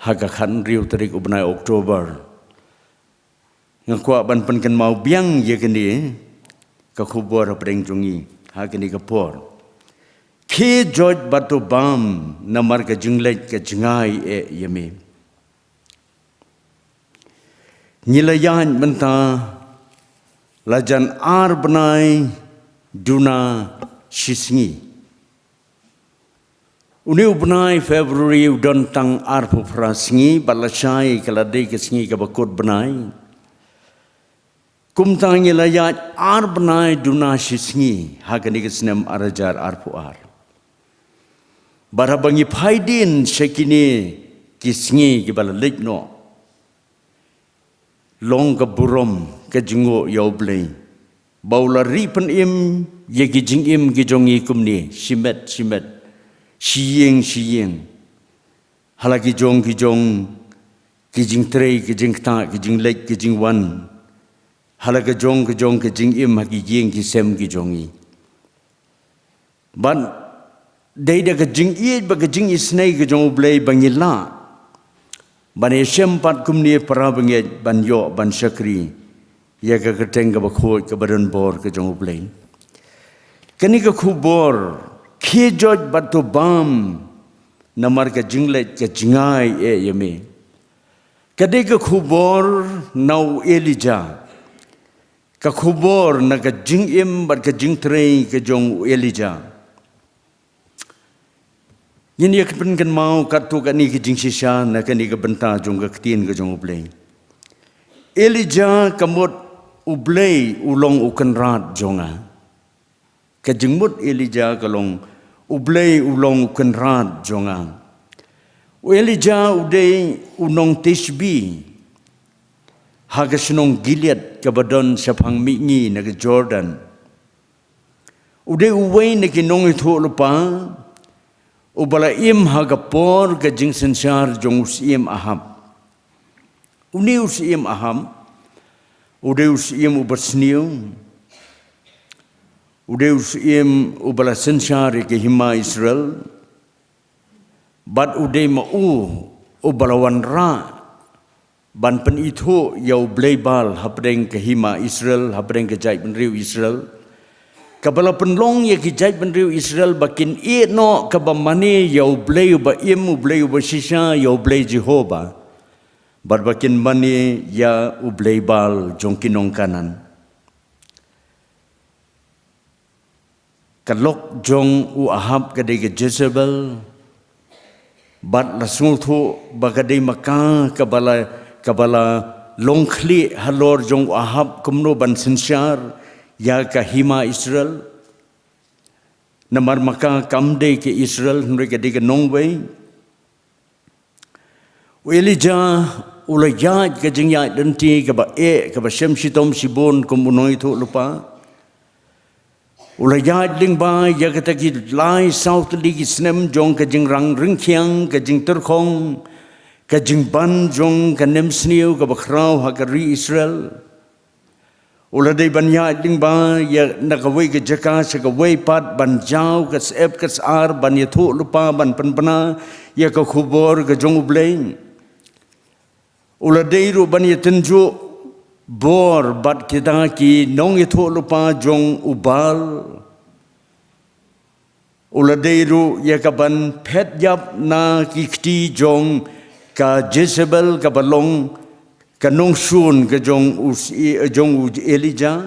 ha ka khathynriew tarik u bnai October. Nga kwah ban pynkynmaw biang ïa kane ka khubor hapdeng jong ngi ha kane ka por. Khie joit bad to bam, namar ka jingleit ka jngai eh ïa me. Ngi la ïaid mynta la jan ar bnai duna shi sngi. Une u bnai February u don tang arphew phra sngi, bad lashai ka la dei ka sngi kaba kut bnai. Kumta ngi la ïaid ar bnai duna shi sngi ha kane ka snem ar hajar arphew ar. Bad haba ngi phai dien sha kine ki sngi kiba la leit noh, long ka burom ka jngoh ïa U Blei ba u la ri pynim ïa ki jingim ki jong ngi kumne, shimet shimet, shi ïing shi ïing, ha la ki jong ki jong, ki jingtrei, ki jingktah, ki jingleit, ki jingwan, ha la ka jong ka jong ka jingim ha ki ïing ki sem ki jong ngi. Bad dei da ka jingïeit bad ka jingisynei ka jong U Blei ba ngi lah ban ïashem pat kumne, para bangeit, ban ïoh ban shakri ïa ka kyrteng kaba khuid kaba donbor ka jong U Blei. Kane ka khubor, khie joit bad to bam, namar ka jingleit ka jngai eh ïa me, ka dei ka khubor na u Elijah. Ka khubor na ka jingim bad ka jingtrei ka jong u Elijah. Ngin ïa pynkynmaw katto katne ki jingshisha na kane ka bynta jong ka ktien ka jong U Blei. Elijah, ka mut U Blei u long u kynrad jong nga. Ka jingmut Elijah ka long, U Blei u long u kynrad jong nga. U Elijah u dei u nong Tishbe ha ka shnong Gilead kaba don shaphang mihngi na ka Jordan. U dei uwei na ki nongïathuhlypa uba la im ha ka por ka jingsynshar jong u syiem Ahab. Une u syiem Ahab u dei u syiem uba sniew, u dei u syiem uba la synshar ïa ka hima Israel. Bad u dei ma u uba la wanrah ban pynithuh ïa u blei Baal hapdeng ka hima Israel, hapdeng ka jaitbynriew Israel, kaba la pynlong ïa ki jaitbynriew Israel ba kin ïehnoh kaba mane ïa u Blei uba im, u Blei uba shisha, ïa u Blei Jehobah, bad ba kin mane ïa u blei Baal jong ki nong Kanaan. Ka lok jong u Ahab ka dei ka Jezebel, bad la sngewthuh ba ka dei ma ka kaba la, kaba la long khlieh halor jong u Ahab kumno ban synshar ïa ka hima Israel. Namar ma ka kam dei ka Israel, hynrei ka dei ka nongwei. U Elijah u la ïaid ka jingïaid lynti kaba eh, kaba shem shitom shibun kum u nongïathuhlypa. U la ïaid lyngba ïa kata ki lai saw tylli ki snem jong ka jingrang ryngkhiang, ka jingtyrkhong, ka jingban jong ka nemsniew kaba khraw ha ka ri Israel. U la dei ban ïaid lyngba ïa na kawei ka jaka sha kawei pat, ban jaw ka syep ka sar, ban ïathuhlypa, ban pynbna ïa ka khubor ka jong u Blei. U la dei ruh ban ïatynjuh bor bad kita ki nongïathuhlypa jong u Baal. U la dei ruh ïa ka ban phet ïap na ki kti jong ka Jezebel kaba long ka nongshun ka jong u si-, jong u Elijah.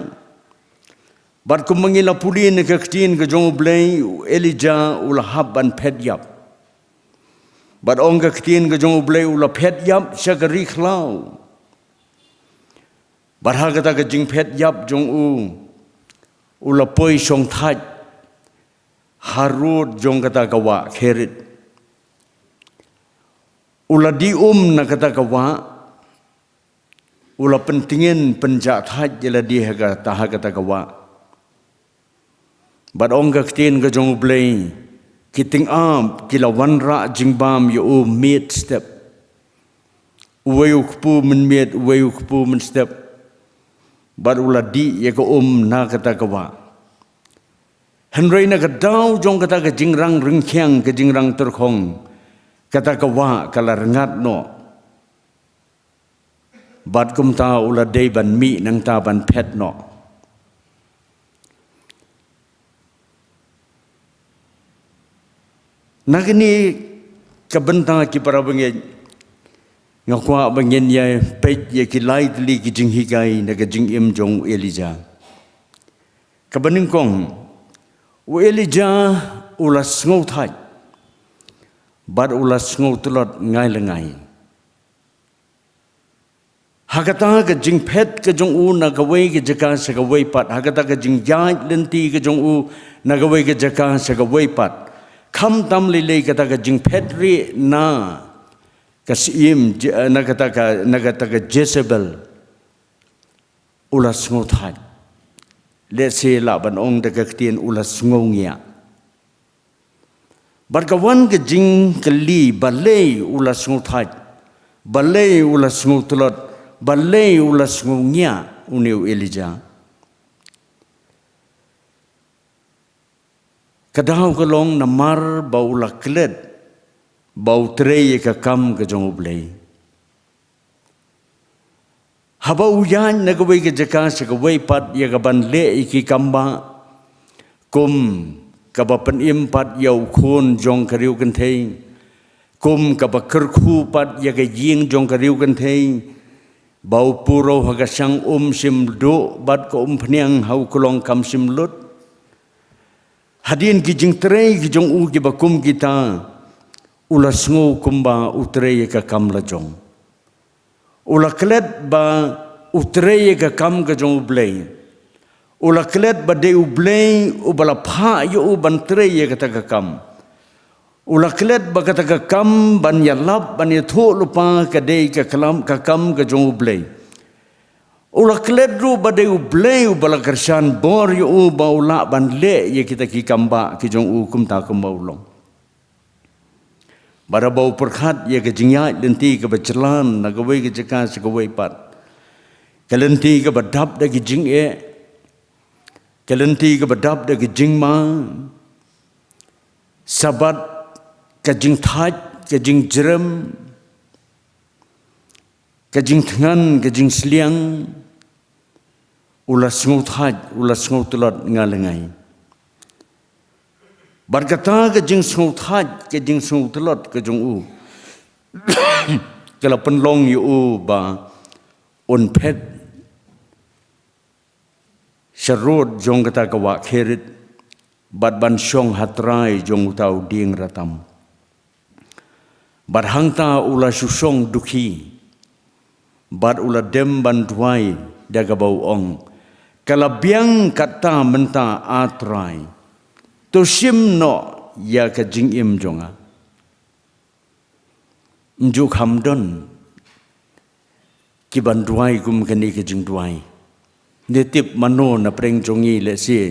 Bad kumba ngi la pule na ka ktien ka jong u Blei, u Elijah u la hap ban phet ïap. Bad ong ka ktien ka jong u Blei u la phet ïap sha ka ri khlaw. Bad ha kata ka jingphet ïap jong u, u la poi shongthait harud jong kata ka wah Kherit. U la dih um na kata ka wah, u la pyntngen pynjahthait ïa lade ha kata, ha kata ka wah. Bad ong ka ktien ka jong u Blei, ki tyngab ki la wanrah jingbam ïa u miet step. Uwei u kpu mynmiet, uwei u kpu mynstep. Bad u la dih ïa ka um na kata ka wah. Hynrei na ka daw jong kata ka jingrang ryngkiang, ka jingrang tyrkhong, kata ka wah ka la rngat noh. Bad kumta u la dei ban mih nangta ban phet noh. Na kane ka bynta ki para bangeit, nga kwah ba ngin ïa peit ïa ki lai tylli ki jinghikai na ka jingim jong u Elijah. Kaba nyngkong, u Elijah u la sngewthait bad u la sngewtlot ngai la ngai. Ha kata ka jingphet ka jong u na kawei ka jaka sha kawei pat, ha kata ka jingïaid lynti ka jong u na kawei ka jaka sha kawei pat, khamtam lei lei kata ka jingphet rieh na ka Syiem Je-, na kata ka, na kata ka Jezebel, u la sngewthait. Lehse lah ban ong da ka ktien u la sngewngiah. Bad ka wan ka jingkylli, balei u la sngewthait, balei u la sngewtlot, balei u la sngewngïah une u Elijah. Ka daw ka long namar ba u la klet ba u trei ïa ka kam ka jong U Blei. Haba u ïaid na kawei ka jaka sha kawei pat ïa ka ban leh ïa ki kam bah, kum kaba pynim pat ïa u khun jong ka riewkynthei, kum kaba kyrkhu pat ïa ka ïing jong ka riewkynthei, ba u puro ha ka shang um shym duh bad ka umphniang ha u klong kam shym lut. Hadien ki jingtrei ki jong u kiba kum kita, u la sngew kumba u trei ïa ka kam la jong. U la klet ba u trei ïa ka kam ka jong U Blei. U la klet ba dei U Blei uba la phah ïa u ban trei ïa kata ka kam. U la klet ba kata ka kam ban ïalap ban ïathuh lypa ka dei ka klam, ka kam ka jong U Blei. U la klet ruh ba dei U Blei uba la kyrshan bor ïa u ba u lah ban leh ïa kita ki kam bah ki jong u kumta kumba u long. Bad haba u pyrkhat ïa ka jingïaid lynti kaba jlan na kawei ka jaka sha kawei pat, ka lynti kaba dap da ki jingeh, ka lynti kaba dap da ki jingma, sabat ka jingthait, ka jingjrem, ka jingthngan, ka jingsliang, u la sngewthait, u la sngewtlot nga la ngai. Bad kata ka jingsngewthait, ka jingsngewtlot ka jong u ka la pynlong ïa u ba un phet sharud jong kata ka wah Kherit, bad ban shong ha trai jong uta u dieng ratam. Bad hangta u la shu shong dukhi, bad u la dem ban duwai da kaba u ong, ka la biang katta mynta, A Trai, to shim noh ïa ka jingim jong nga. Ym ju kham don ki ban duwai kum kane ka jingduwai. Ngi tip mano na pdeng jong ngi lehse,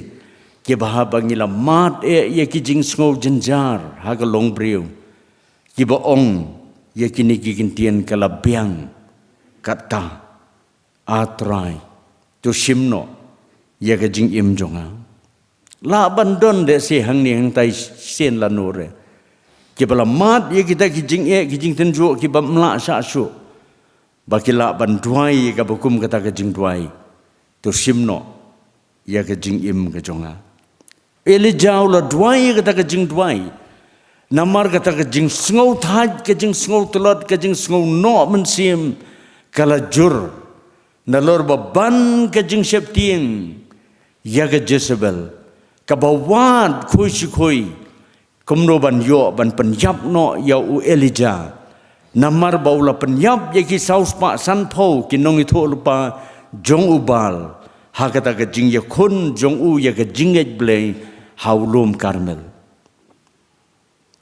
kiba haba ngi la mad eh ïa ki jingsngew jynjar ha ka longbriew, kiba ong ïa kine ki kyntien, ka la biang katta, A Trai, to shim noh ïa ka jingim jong nga. Lah ban don lehse hangne hangtai sien lano re kiba la mad ïa kita ki jingeh, ki jingtynjuh kiba ym lah shah shuh, ba ki lah ban duwai ïa kaba kum kata ka jingduwai, to shim noh ïa ka jingim ka jong nga. Elijah u la duwai ïa kata ka jingduwai. Namar kata ka jingsngewthait, ka jingsngewtlot, ka jingsngewnoh mynsiem ka la jur nalor ba ban ka jingsheptieng ïa ka Jezebel, kaba wad khuid shi khuid kumno ban ïoh ban pynïap noh ïa u Elijah. Namar ba u la pynïap ïa ki saw spah sanphew ki nongïathuhlypa jong u Baal ha kata ka jingïakhun jong u ïa ka jingngeit Blei ha u lum Karmel.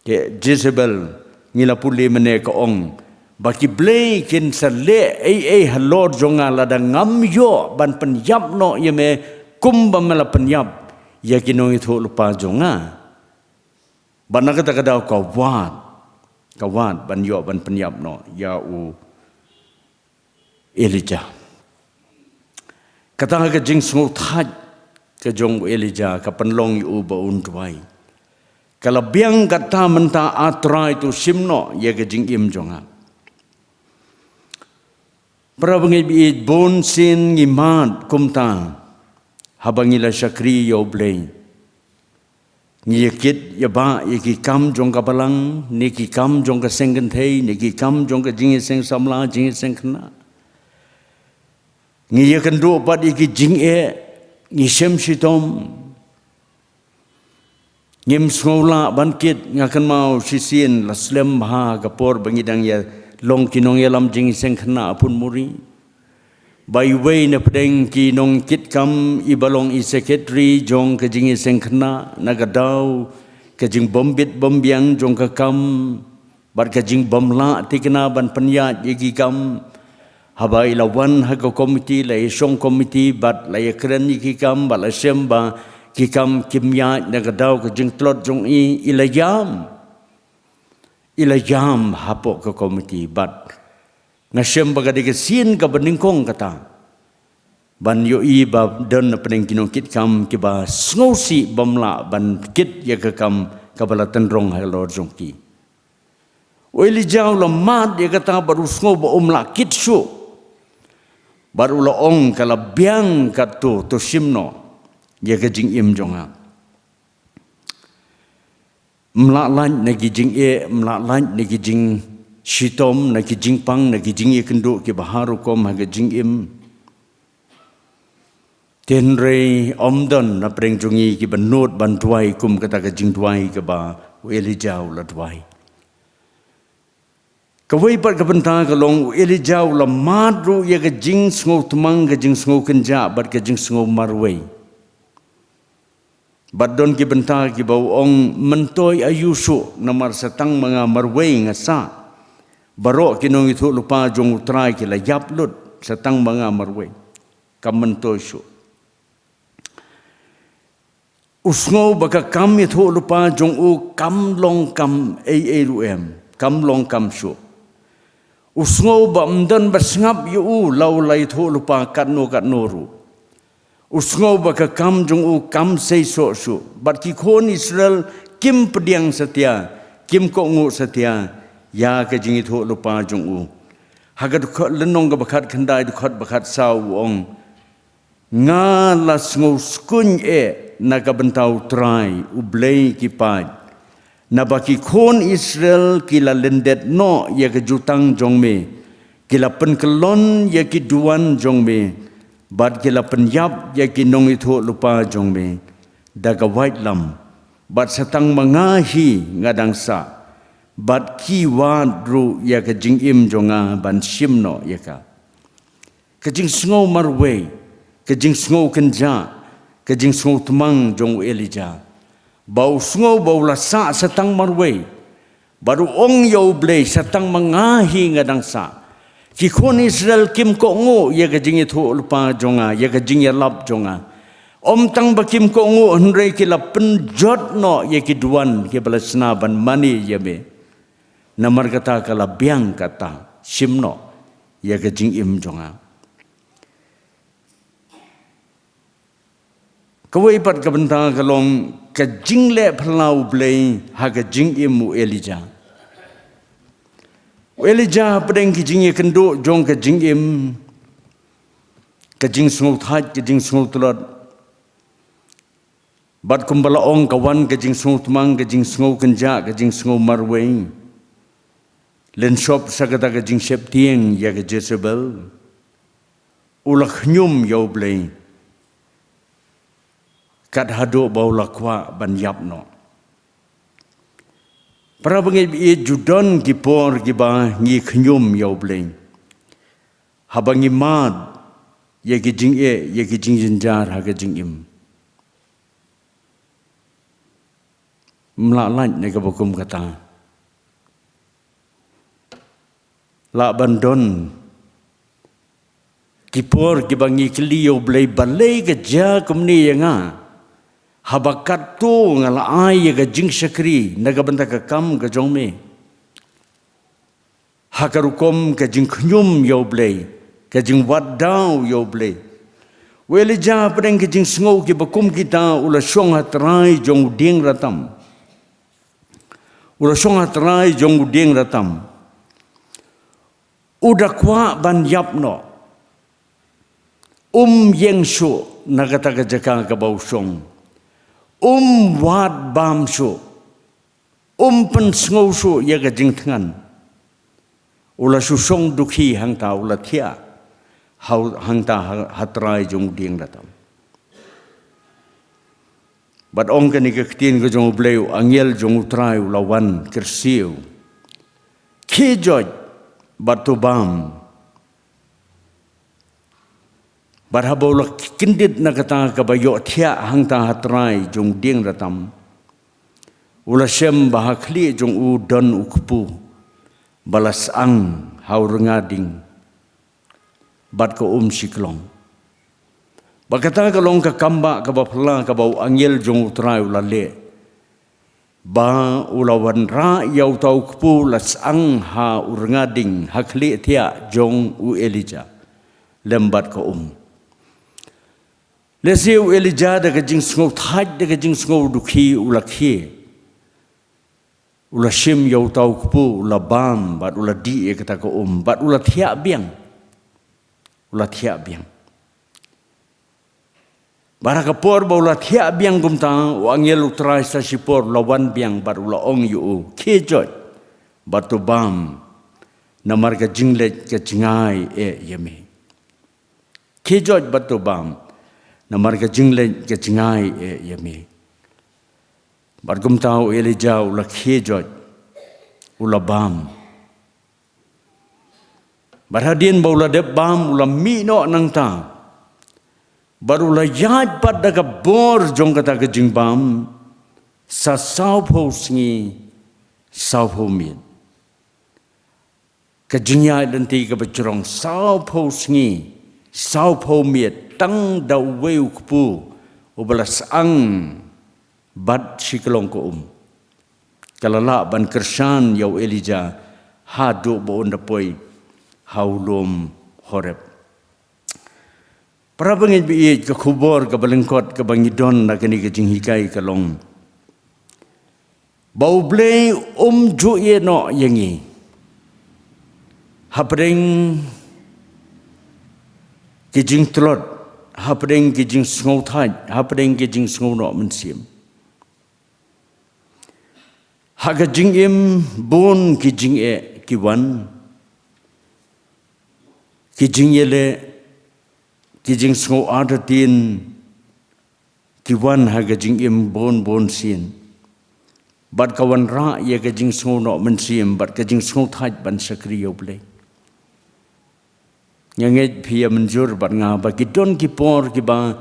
Te Jezebel, ngi la pule mynne, ka ong ba ki blei kin sa leh ei ei halor jong nga lada ngam ïoh ban pynïap noh ïa me kumba me la pynïap ïa ki nongïathuhlypa jong nga. Bad na kata ka daw ka wad, ka wad ban ïoh ban pynïap noh ïa u Elijah. Kata ka jingsngewthait, ka jong u Elijah, ka pynlong ïa u ba un duwai. Ka la biang kata, mynta A Trai to shim noh ïa ka jingim jong nga. Para bangeit, bun sien ngi mad kumta haba ngi la shakri ïa u Blei. Ngi ïa kit ïa ba ïa ki kam jong ka balang, ne ki kam jong ka seng kynthei, ne ki kam jong ka jingïaseng samla, jingïaseng khynnah. Ngi ïa kynduh pat ïa ki jingeh, ngi shem shitom. Ngim sngew lah ban kit. Nga kynmaw shisien la slem bha ka por ba ngi dang ïa long ki nongïalam jingïaseng khynnah ha Phunmuri. Ba iwei na pdeng ki nongkitkam i ba long i secretary jong ka jingïaseng khynnah, na ka daw ka jingbym bit bym biang jong ka kam, bad ka jingbym lah thikna ban pynïaid ïa ki kam. Haba i la wan ha ka komiti, la ïa shong komiti, bad la ïa kren ïa ki kam, bad la shem ba ki kam kim ïaid na ka daw ka jingtlot jong i, i la ïam. I la ïam hapoh ka komiti, bad nga shem ba ka dei ka sien kaba nyngkong kata ban ïohi ba don na pdeng ki nongkitkam kiba sngewsih bym lah ban kit ïa ka kam kaba la tynrong halor jong ki. U Elijah u la mad ïa kata bad u sngew ba um lah kit shuh. Bad u la ong, ka la biang katto, to shim noh ïa ka jingim jong nga. Ym lah lait na ki jingeh, ym lah lait na ki jingshitom, na ki jingpang, na ki jingïakynduh kiba har rukom ha ka jingim. Hynrei ym don na pdeng jong ngi kiba nud ban duwai kum kata ka jingduwai kaba u Elijah u la duwai. Kawei pat ka bynta ka long, u Elijah u la mad ruh ïa ka jingsngew tmang, ka jingsngew kynjah bad ka jingsngew marwei. Bad don ki bynta kiba u ong, myntoi aïu shuh, namar sa tang ma nga marwei nga sah. Baroh ki nongïathuhlypa jong U Trai ki la ïap lut, sa tang ma nga marwei. Kam myntoi shuh. U sngew ba ka kam ïathuhlypa jong u kam long kam ei ei ruh em, kam long kam shuh. U sngew ba ym don ba sngap ïa u la u la ïathuhlypa katno katno ruh. U sngew ba ka kam jong u kam seisoh shuh. Bad ki khun Israel kim pdiang satia, kim kohnguh satia ïa ka jingïathuhlypa jong u. Ha ka dkhot, lynnong kaba khatkhyndai, dkhot ba khatsaw, u ong, nga la sngew skuñ eh na ka bynta U Trai, U Blei ki paid. Naba ki khun Israel ki la lyndet noh ïa ka jutang jong me, ki la pynkyllon ïa ki duwan jong me, bad ki la pynïap ïa ki nongïathuhlypa jong me da ka waitlam, bad sa tang ma nga hi nga dang sah, bad ki wad ruh ïa ka jingim jong nga ban shim noh ïa ka. Ka jingsngew marwei, ka jingsngew kynjah, ka jingsngew tmang jong u Elijah. Ba u sngew ba u la sah sa tang marwei. Bad u ong ïa U Blei, sa tang ma nga hi nga dang sah. Ki khun Israel kim kohnguh ïa ka jingïathuhlypa jong nga, ïa ka jingïalap jong nga. Ym tang ba kim kohnguh, hynrei ki la pynjot noh ïa ki duwan kiba la shna ban mane ïa me. Namar kata ka la biang kata, shim noh ïa ka jingim jong nga. Kawei pat ka bynta ka long ka jingleh phylla U Blei ha ka jingim u Elijah. U Elijah hapdeng ki jingïakynduh jong ka jingim, ka jingsngewthait, ka jingsngewtlot. Bad kumba la ong, ka wan ka jingsngew tmang, ka jingsngew kynjah, ka jingsngew marwei. Lynshop sa kata ka jingsheptieng ïa ka Jezebel. U la khñium ïa U Blei. Kat haduh ba u la kwah ban ïap noh. Para bangeit, ju don ki por kiba ngi khñium ïa U Blei. Haba ngi mad ïa ki jingeh, ïa ki jingjynjar ha ka jingim. Ym lah lait na kaba kum kata. Lah ban don ki por kiba ngi kylli ïa U Blei, balei ka jia kumne ïa nga. Haba katto nga la ai ïa ka jingshakri na ka bynta ka kam ka jong me. Ha ka rukom ka jingkhñium ïa U Blei, ka jingwad daw ïa U Blei. U Elijah hapdeng ki jingsngew kiba kum kita u la shong ha trai jong u dieng ratam. U la shong ha trai jong u dieng ratam. U da kwah ban ïap noh. Um ïeng shuh na kata ka jaka kaba u shong. Um wad bam shuh. Um pynsngew shuh ïa ka jingthngan. U la shu shong dukhi hangta, u la thiah. Hau-, hangta ha, ha trai jong u dieng ratam. Bad ong kane ka ktien ka jong U Blei, u angel jong U Trai u la wan kyrsiew. Khie joit bad to bam. Bad haba u la kyndit na kata kaba ïohthiah hangta ha trai jong u dieng ratam, u la shem ba ha khlieh jong u don u kpu ba la syang ha u rnga ding bad ka um shiklong. Bad kata ka long ka kambah kaba phylla kaba u angel jong U Trai u la leh. Ba u la wanrah ïa uta u kpu la syang ha u rnga ding ha khlieh thiah jong u Elijah lem bad ka um. Lehse u Elijah da ka jingsngew thait, da ka jingsngew dukhi u la khie. U la shim ïa uta u kpu, u la bam bad u la dih ïa kata ka um bad u la thiah biang. U la thiah biang. Bad ha ka por ba u la thiah biang kumta, u angel U Trai sa shipor u la wan biang bad u la ong ïa u, khie joit bad to bam, namar ka jingleit ka jngai eh ïa me. Khie joit bad to bam, namar ka jingleit ka jngai eh ïa me. Bad kumta u Elijah u la khie joit, u la bam. Bad hadien ba u la dep bam u la mih noh nangta. Bad u la ïaid pat da ka bor jong kata ka jingbam sa sawphew sngi sawphew miet. Ka jingïaid lynti kaba jrong sawphew sngi sawphew miet tang da uwei u kpu uba la syang bad shiklong ka um. Ka la lah ban kyrshan ïa u Elijah haduh ba un da poi ha u lum Horeb. Para bangeit ba ïeit, ka khubor kaba lyngkot kaba ngi don na kane ka jinghikai ka long ba U Blei um ju ïehnoh ïa ngi hapdeng ki jingtlot, hapdeng ki jingsngew thait, hapdeng ki jingsngew noh mynsiem. Ha ka jingim bun ki jingeh ki wan, ki jingïaleh, ki jingsngew artatien ki wan ha ka jingim bun bun sien. Bad ka wanrah ïa ka jingsngew noh mynsiem bad ka jingsngew thait ban shakri ïa U Blei. Nga ngeit phi ïa mynjur bad nga ba ki don ki por kiba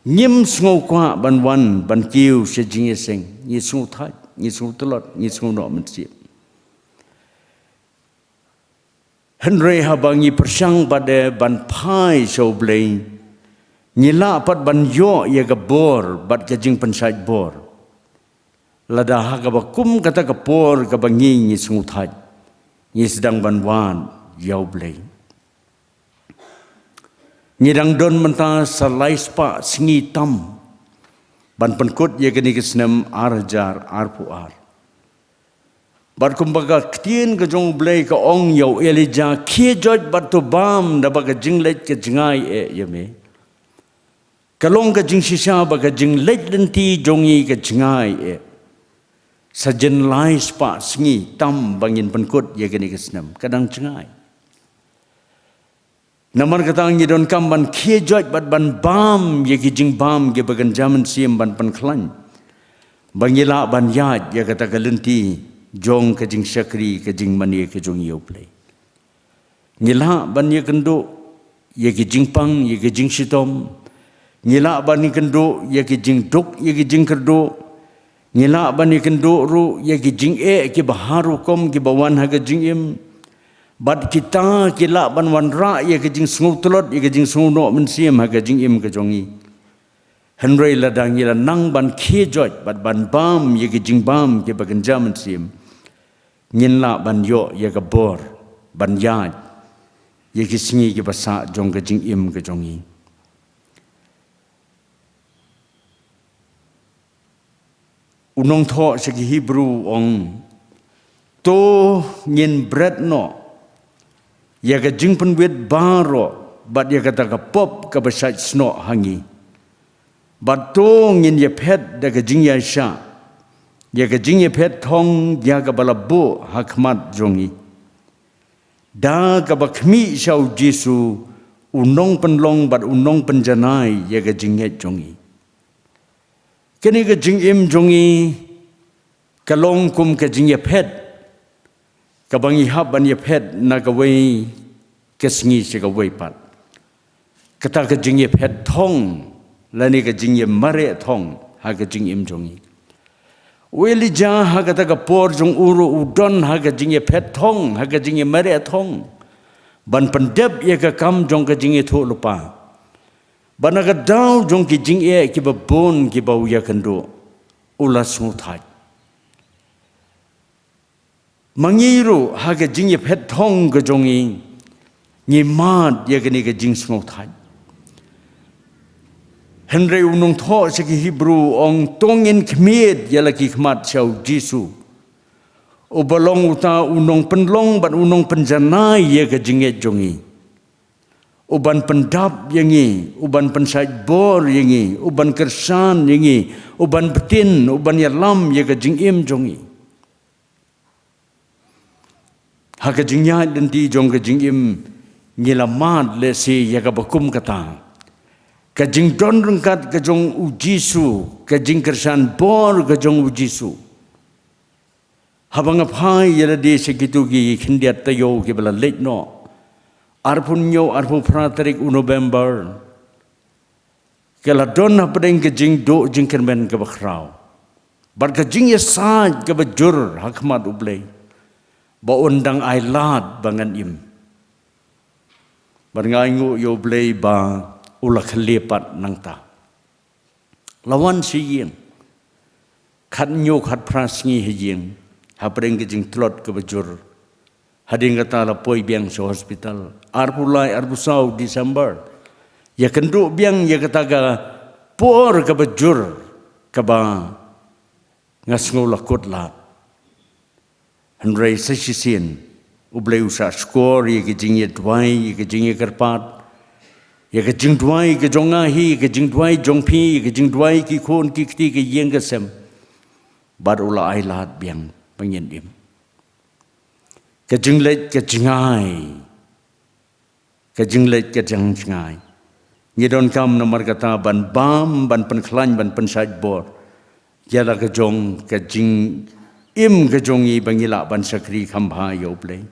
ngim sngew kwah ban wan ban kiew sha jingïaseng, ngi sngew thait, ngi sngew tlot, ngi sngew noh mynsiem. Hynrei haba ngi pyrshang pat de ban phai sha U Blei, ngi lah pat ban ïoh ïa ka bor bad ka jingpynshait bor. Lada ha kaba kum kata ka por kaba ngi ngi sngew thait, ngi sdang ban wad ïa U Blei. Ngi dang don mynta sa lai spah sngi tam ban pynkut ïa kane ka snem ar hajar arphew ar. Bad kumba ka ktien ka jong U Blei ka ong ïa u Elijah, khie joit bad to bam, naba ka jingleit ka jngai eh ïa me. Ka long ka jingshisha ba ka jingleit lynti jong ngi ka jngai eh. Sa jan lai spah sngi tam ba ngin pynkut ïa kane ka snem, ka dang jngai. Namar kata ngi donkam ban khie joit bad ban bam ïa ki jingbam kiba kynja mynsiem ban pynkhlaiñ, ba ngi lah ban ïaid ïa kata ka lynti jong ka jingshakri, ka jingmane ka jong ïa U Blei. Ngi lah ban ïakynduh ïa ki jingpang, ïa ki jingshitom. Ngi lah ban ïakynduh ïa ki jingduk, ïa ki jingkyrduh. Ngi lah ban ïakynduh ruh ïa ki jingeh kiba har rukom kiba wan ha ka jingim. Bad kita ki lah ban wanrah ïa ka jingsngew tlot, ïa ka jingsngew noh mynsiem ha ka jingim ka jong ngi. Hynrei lada ngi la nang ban khie joit bad ban bam ïa ki jingbam kiba kynja mynsiem, ngin lah ban ïoh ïa ka bor ban ïaid ïa ki sngi kiba sah jong ka jingim ka jong ngi. U nongthoh sha ki Hebru u ong, to ngin bret noh ïa ka jingpynwit baroh bad ïa kata ka pop kaba shait snoh ha ngi. Bad to ngin ïaphet da ka jingïaishah ïa ka jingïaphet thong ïa kaba la buh ha khmat jong ngi, da kaba khmih sha u Jisu, u nongpynlong bad u nongpynjanai ïa ka jingngeit jong ngi. Kane ka jingim jong ngi ka long kum ka jingïaphet kaba ngi hap ban ïaphet na kawei ka sngi sha kawei pat. Kata ka jingïaphet thong lane ka jingïamareh thong ha ka jingim jong ngi. U Elijah ha kata ka por jong u ruh u don ha ka jingïaphet thong, ha ka jingïamareh thong, ban pyndep ïa ka kam jong ka jingïathuhlypa. Bad na ka daw jong ki jingeh kiba bun kiba u ïakynduh, u la sngewthait. Ma ngi ruh ha ka jingïaphet thong ka jong ngi, ngi mad ïa kane ka jingsngewthait. Hynrei u nongthoh sha ki Hebru u ong, to ngin khmied ïa la ki khmat sha u Jisu, uba long uta u nongpynlong bad u nongpynjanai ïa ka jingngeit jong ngi, uban pyndap ïa ngi, uban pynshait bor ïa ngi, uban kyrshan ïa ngi, uban btin, uban ïalam ïa ka jingim jong ngi. Ha ka jingïaid lynti jong ka jingim, ngi la mad lehse ïa kaba kum kata. Ka jingdon ryngkat ka jong u Jisu, ka jingkyrshan bor ka jong u Jisu. Haba nga phai ïa lade sha kito ki khyndiat taïew kiba la leit noh, arphew hynñiew, arphew phra tarik u November, ka la don hapdeng ka jingduh jingkyrmen kaba khraw bad ka jingïasaid kaba jur ha khmat U Blei, ba un dang ailad ba ngan im. Bad nga ainguh ïa U Blei ba u la khleh pat nangta. La wan sha ïing, khathynñiew khatphra sngi ha ïing, hapdeng ka jingtlot kaba jur. Hadien kata la poi biang sha hospital. Arphew lai, arphew saw December, ïakynduh biang ïa kata ka por kaba jur kaba nga sngew la kut lad. Hynrei sa shisien U Blei u sah shkor ïa ka jingïaduwai, ïa ka jingïakyrpad, ïa ka jingduwai ka jong nga hi, ïa ka jingduwai jong phi, ïa ka jingduwai ki khun ki kti, ka ïing ka sem. Bad u la ailad biang ba ngin im. Ka jingleit ka jngai, ka jingleit ka jngai, ngi donkam namar kata ban bam, ban pynkhlaiñ, ban pynshait bor ïa la ka jong ka jingim ka jong ngi ba ngi lah ban shakri kham bha ïa U Blei.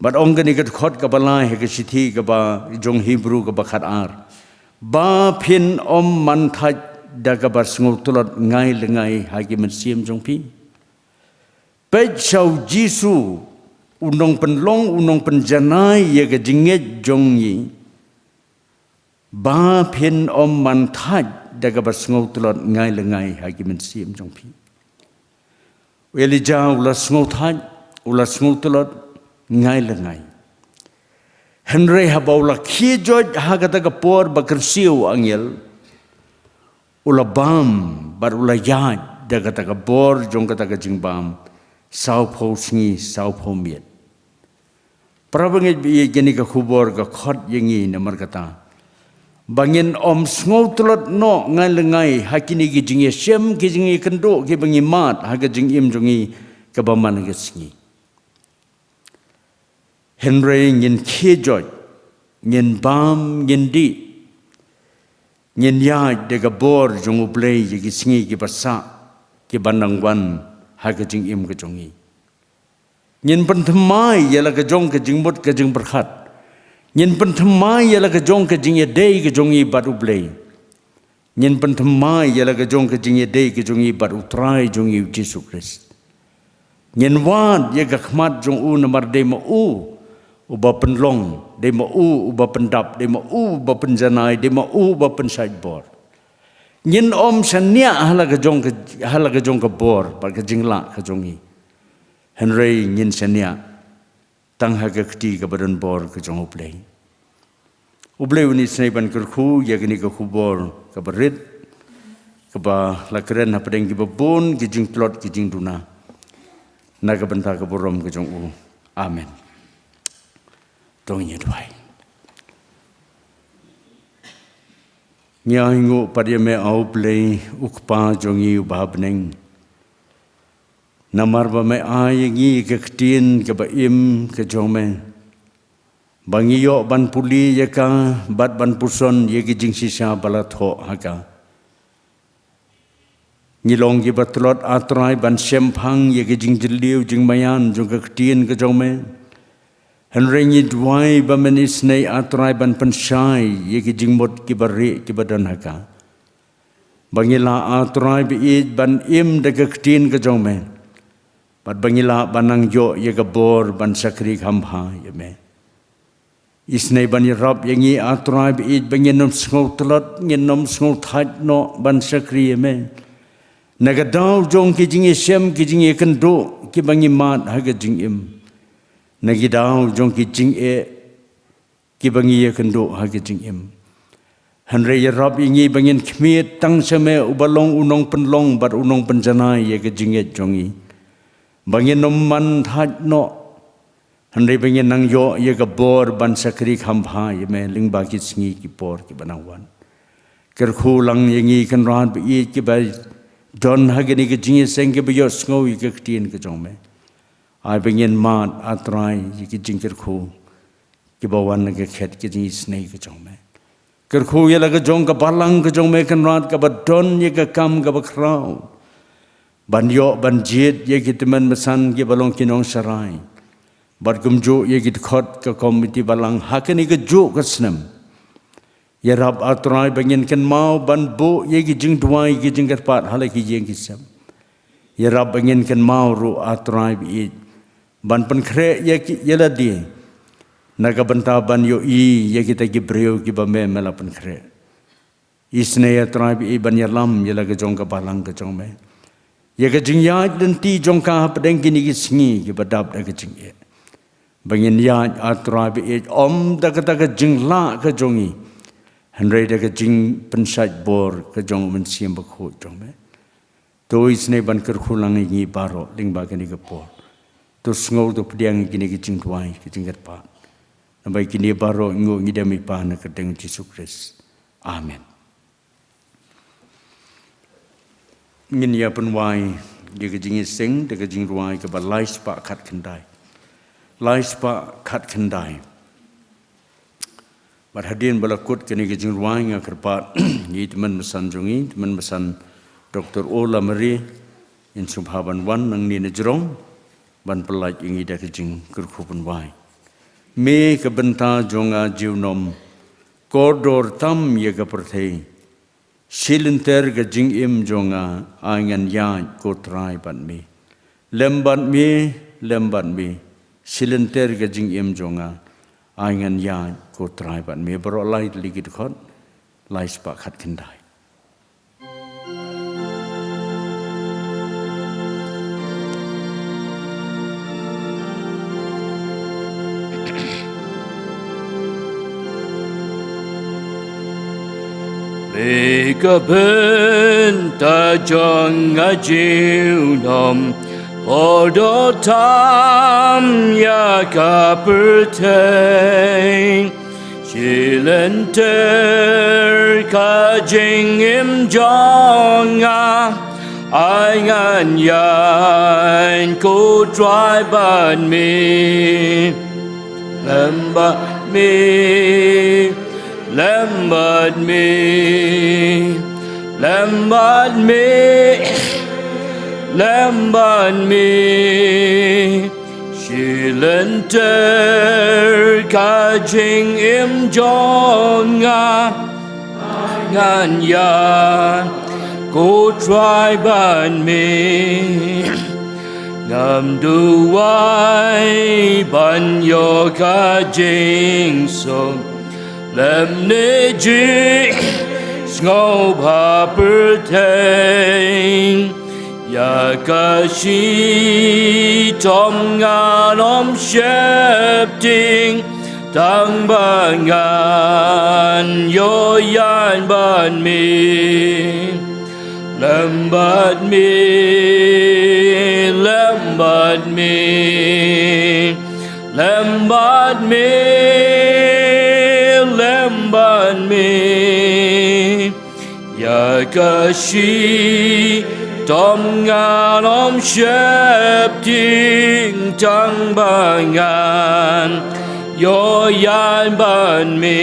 Bad ong kane ka dkhot kaba lai ha ka shithi kaba jong Hebru kaba khatar, ba phin ym man thait da kaba sngewtlot ngai lyngngai ha ki mynsiem jong phi. Peit sha u Jisu, u nongpynlong, u nongpynjanai ïa ka jingngeit jong ngi, ba phin ym man thait da kaba sngewtlot ngai lyngngai ha ki mynsiem jong phi. U Elijah u la sngewthait, u la sngewtlot ngai lyngngai. Hynrei haba u la khie joit ha kata ka por ba kyrsiew angel, u la bam bad u la ïaid da kata ka bor jong kata ka jingbam sawphew sngi sawphew miet. Para bangeit, ba ïa kane ka khubor ka khot ïa ngi namar kata, ba ngin ym sngewtlot noh ngai lyngngai ha kine ki jingïashem, ki jingïakynduh kiba ngi mad ha ka jingim jong ngi kaba man ka sngi. Hynrei ngin khie joit, ngin bam, ngin dih, ngin ïaid da ka bor jong U Blei ïa ki sngi kiba sah, kiba nang wan ha ka jingim ka jong ngi. Ngin pynthymmai ïa la ka jong ka jingmut ka jingpyrkhat. Ngin pynthymmai ïa la ka jong ka jingïadei ka jong ngi bad U Blei. Ngin pynthymmai ïa la ka jong ka jingïadei ka jong ngi bad U Trai jong ngi U Jisu Khrist. Ngin wad ïa ka khmat jong u namar dei ma u uba pynlong, dei ma u uba pyndap, dei ma u uba pynjanai, dei ma u uba pynshait bor. Ngin ym shaniah ha la ka jong ka, ha la ka jong ka bor bad ka jinglah ka jong ngi. Hynrei ngin shaniah tang ha ka kti kaba don bor ka jong U Blei. U Blei un isynei ban kyrkhu ïa kane ka khubor kaba rit. kaba la kren hapdeng kiba bun ki jingtlot ki jingduna, na ka bynta ka burom ka jong u. Amen. To ngin ïa duwai. Ngi ainguh pat ïa me, A U Blei, U Kpa jong ngi uba ha bneng. Namar ba me ai ïa ngi ka ktien kaba im ka jong me, ba ngi ïoh ban pule ïa ka bad ban puson ïa ki jingshisha ba la thoh ha ka. Ngi long kiba tlot, A Trai, ban shemphang ïa ki jingjylliew jingmaïan jong ka ktien ka jong me. Hynrei ngi duwai ba men isynei, A Trai, ban pynshai ïa ki jingmut kiba rieh kiba don ha ka, ba ngi lah, A Trai ba ïeit, ban im da ka ktien ka jong me, bad ba ngi lah ban nang ïoh ïa ka bor ban shakri kham bha ïa me. Isynei ban ïarap ïa ngi, A Trai ba ïeit, ba ngin ym sngew tlot, ngin ym sngew thait noh ban shakri ïa me. Na ka daw jong ki jingïashem, ki jingïakynduh kiba ngi mad ha ka jingim, na ki daw jong ki jingeh kiba ngi ïakynduh ha ka jingim. Hynrei ïarap ïa ngi ba ngin khmih tang sha me, uba long u nongpynlong bad u nongpynjanai ïa ka jingngeit jong ngi, ba ngin ym man thait noh, hynrei ba ngin nang ïoh ïa ka bor ban shakri kham bha ïa me lyngba ki sngi ki por kiba nang wan. Kyrkhu lang ïa ngi, Kynrad ba ïeit, kiba don ha kane ka jingïaseng, kiba ïohsngew ïa ka ktien ka jong me. Ai ba ngin mad, A Trai, ïa ki jingkyrkhu kiba wan na ka khet ka jingisynei ka jong me. Kyrkhu ïa la ka jong ka balang ka jong me, Kynrad, kaba don ïa ka kam kaba khraw ban ïoh ban jied ïa ki tymmen basan kiba long ki nongsharai, bad kumjuh ïa ki dkhot ka komiti balang ha kane kajuh ka snem. Ïarap, A Trai, ba ngin kynmaw ban buh ïa ki jingduwai, ki jingkyrpad ha la ki ïing ki sem. Ïarap ba ngin kynmaw ruh, A Trai ba ïeit, ban pynkhreh ïa ki, ïa lade, na ka bynta ban ïohi ïa kita ki briew kiba me, me la pynkhreh. Isynei, A Trai ba ïeit, ban ïalam ïa la ka jong ka balang ka jong me, ïa ka jingïaid lynti jong ka hapdeng kine ki sngi kiba dap da ka jingeh, ba ngin ïaid, A Trai ba ïeit, ym da kata ka jinglah ka jong ngi, hynrei da ka jingpynshait bor ka jong U Mynsiem Bakhuid jong me. To isynei ban kyrkhu lang ïa ngi baroh lyngba kane ka por. To sngew, to pdiang ïa kine ki jingduwai, ki jingkyrpad. Namar kine baroh ngi, ngi dem, I Pa, ha ka kyrteng Jisu Khrist. Amen. Ngin ïa pynwai ïa ka jingïaseng da ka jingrwai kaba lai spah khatkhyndai. Lai spah khatkhyndai. Bad hadien ba la kut kane ka jingrwai, nga kyrpad ïa i tymmen basan jong ngi, tymmen basan Doktor Ola Mari, in sngewbha ban wan nangne na jrong ban pyllait ïa ngi da ka jingkyrkhu pynwai. Me ka bynta jong nga junom, kordor tam ïa ka pyrthei. Shi lynter ka jingim jong nga, ai ngan ïaid ko Trai bad me. Lem bad me, lem bad me. Shi lynter ka jingim jong nga, ai ngan ïaid ko Trai bad me. Baroh lai tylli ki dkhot, lai spah khatkhyndai. Me ka bynta jong nga junom, kordor tam ïa ka pyrthei. Shi lynter ka jingim jong nga, ai ngan ïaid ko Trai bad me. Lem bad me, lem bad me, lem bad me, lem bad me. Shi lynter ka jingim jong nga, ngan ïaid ko Trai bad me. Ngam duwai ban ïoh ka jingsuk, lymne jingsngewbha pyrthei. Ïa ka shitom ngan ym sheptieng, tang ba ngan ïoh ïaid bad me. Lem bad me, lem bad me, lem bad me, lem bad me. Ïa ka shitom ngan ym sheptieng tang ba ngan ïoh ïaid bad me.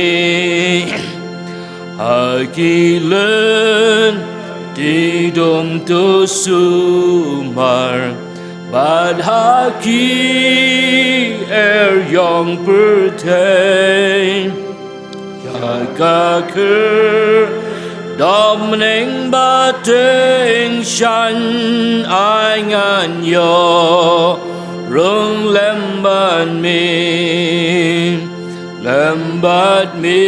Ha ki lynti dum to sumar bad ha ki eriong pyrthei. Ïa ka khyrdop bneng bad tyngshaiñ ai ngan ïoh rung lem bad me. Lem bad me,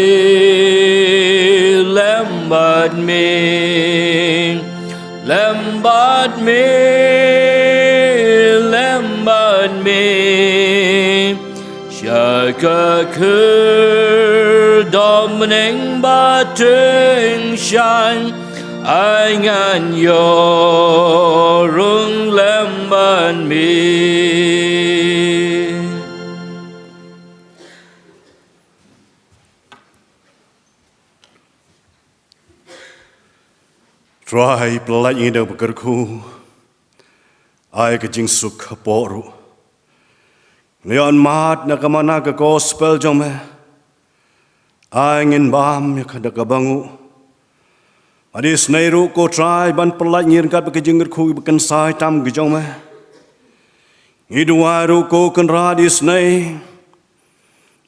lem bad me, lem bad me, lem bad me. Sha ka khyrdop bneng bad tyngshaiñ ai ngan ïoh rung lem bad me. Trai, pyllait ngi da ka kyrkhu, ai ka jingsuk hapoh ruh. Ngi ïoh mad na ka mana ka gospel jong me. Ai ngin bam ïa ka da ka banguh. Bad isynei ruh ko Trai ban pyllait ngi ryngkat bad ka jingkyrkhu ba kynsai tam ka jong me. Ngi duwai ruh ko Kynrad isynei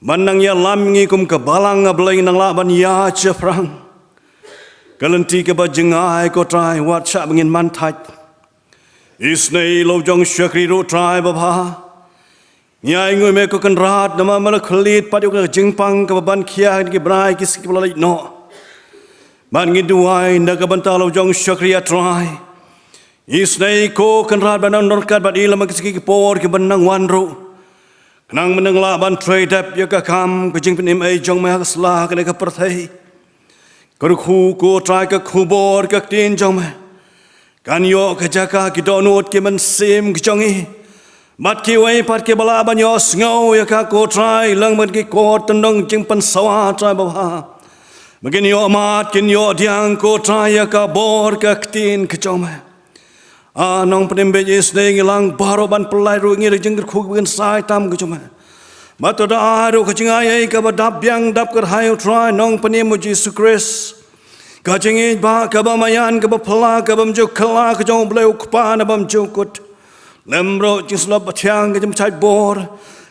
ban nang ïalam ngi kum ka balang, A Blei, nang lah ban ïa shaphrang ka lynti kaba jngai ko Trai, wat shah ba ngin man thait. Isynei la u jong shakri ruh Trai babha. Ngi ainguh ïa me ko Kynrad namar me la khlieh pat ïa ka jingpang kaba ban khia ki brai ki sngi ba la leit noh. Bad ngi duwai na ka bynta la u jong shakri, A Trai. Isynei ko Kynrad ban nang ryngkat bad i lem ki sngi ki por kiban nang wan ruh. Khnang ba nang lah ban trei dep ïa ka kam ka jingpynim ei jong me ha ka sla kane ka pyrthei. Kyrkhu ko Trai ka khubor ka ktien jong me kan ïoh ka jaka ki dohnud ki mynsiem ki jong ngi. Bad kiwei pat kiba lah ban ïohsngew ïa ka ko Trai, lem bad ki kor tyndong jingpynsawa Trai babha, ba kin ïoh mad kin ïoh diang ko Trai ïa ka bor ka ktien ka jong me. A Nongpynim bad isynei ngi lang baroh ban pyllait ruh ngi da ka jingkyrkhu kaba kynsai tam ka jong me. Bad to da ai ruh ka jingai ei kaba dap biang dap kyrhai, U Trai Nongpynim U Jisu Khrist. Ka jingïeit ba kaba maïan kaba phylla kabym ju kylla ka jong U Blei U Kpa nabym ju kut. Lem ruh jingshlur ba thiang ka jingpynshait bor,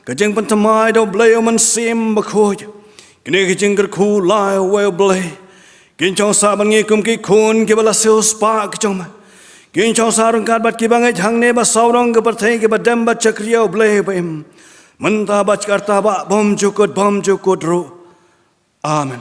ka jingpynthymmai da U Blei U Mynsiem Bakhuid. Kine ki jingkyrkhu la ïa uwei U Blei. Kin shong sah bad ngi kum ki khun kiba la siewspah ki jong me. Kin shong sah ryngkat bad kiba ngeit hangne bad sawdong ka pyrthei kiba dem bad shakri ïa U Blei ba im mynta bad ka rta ba bymjukut bymjukut ruh. Amen.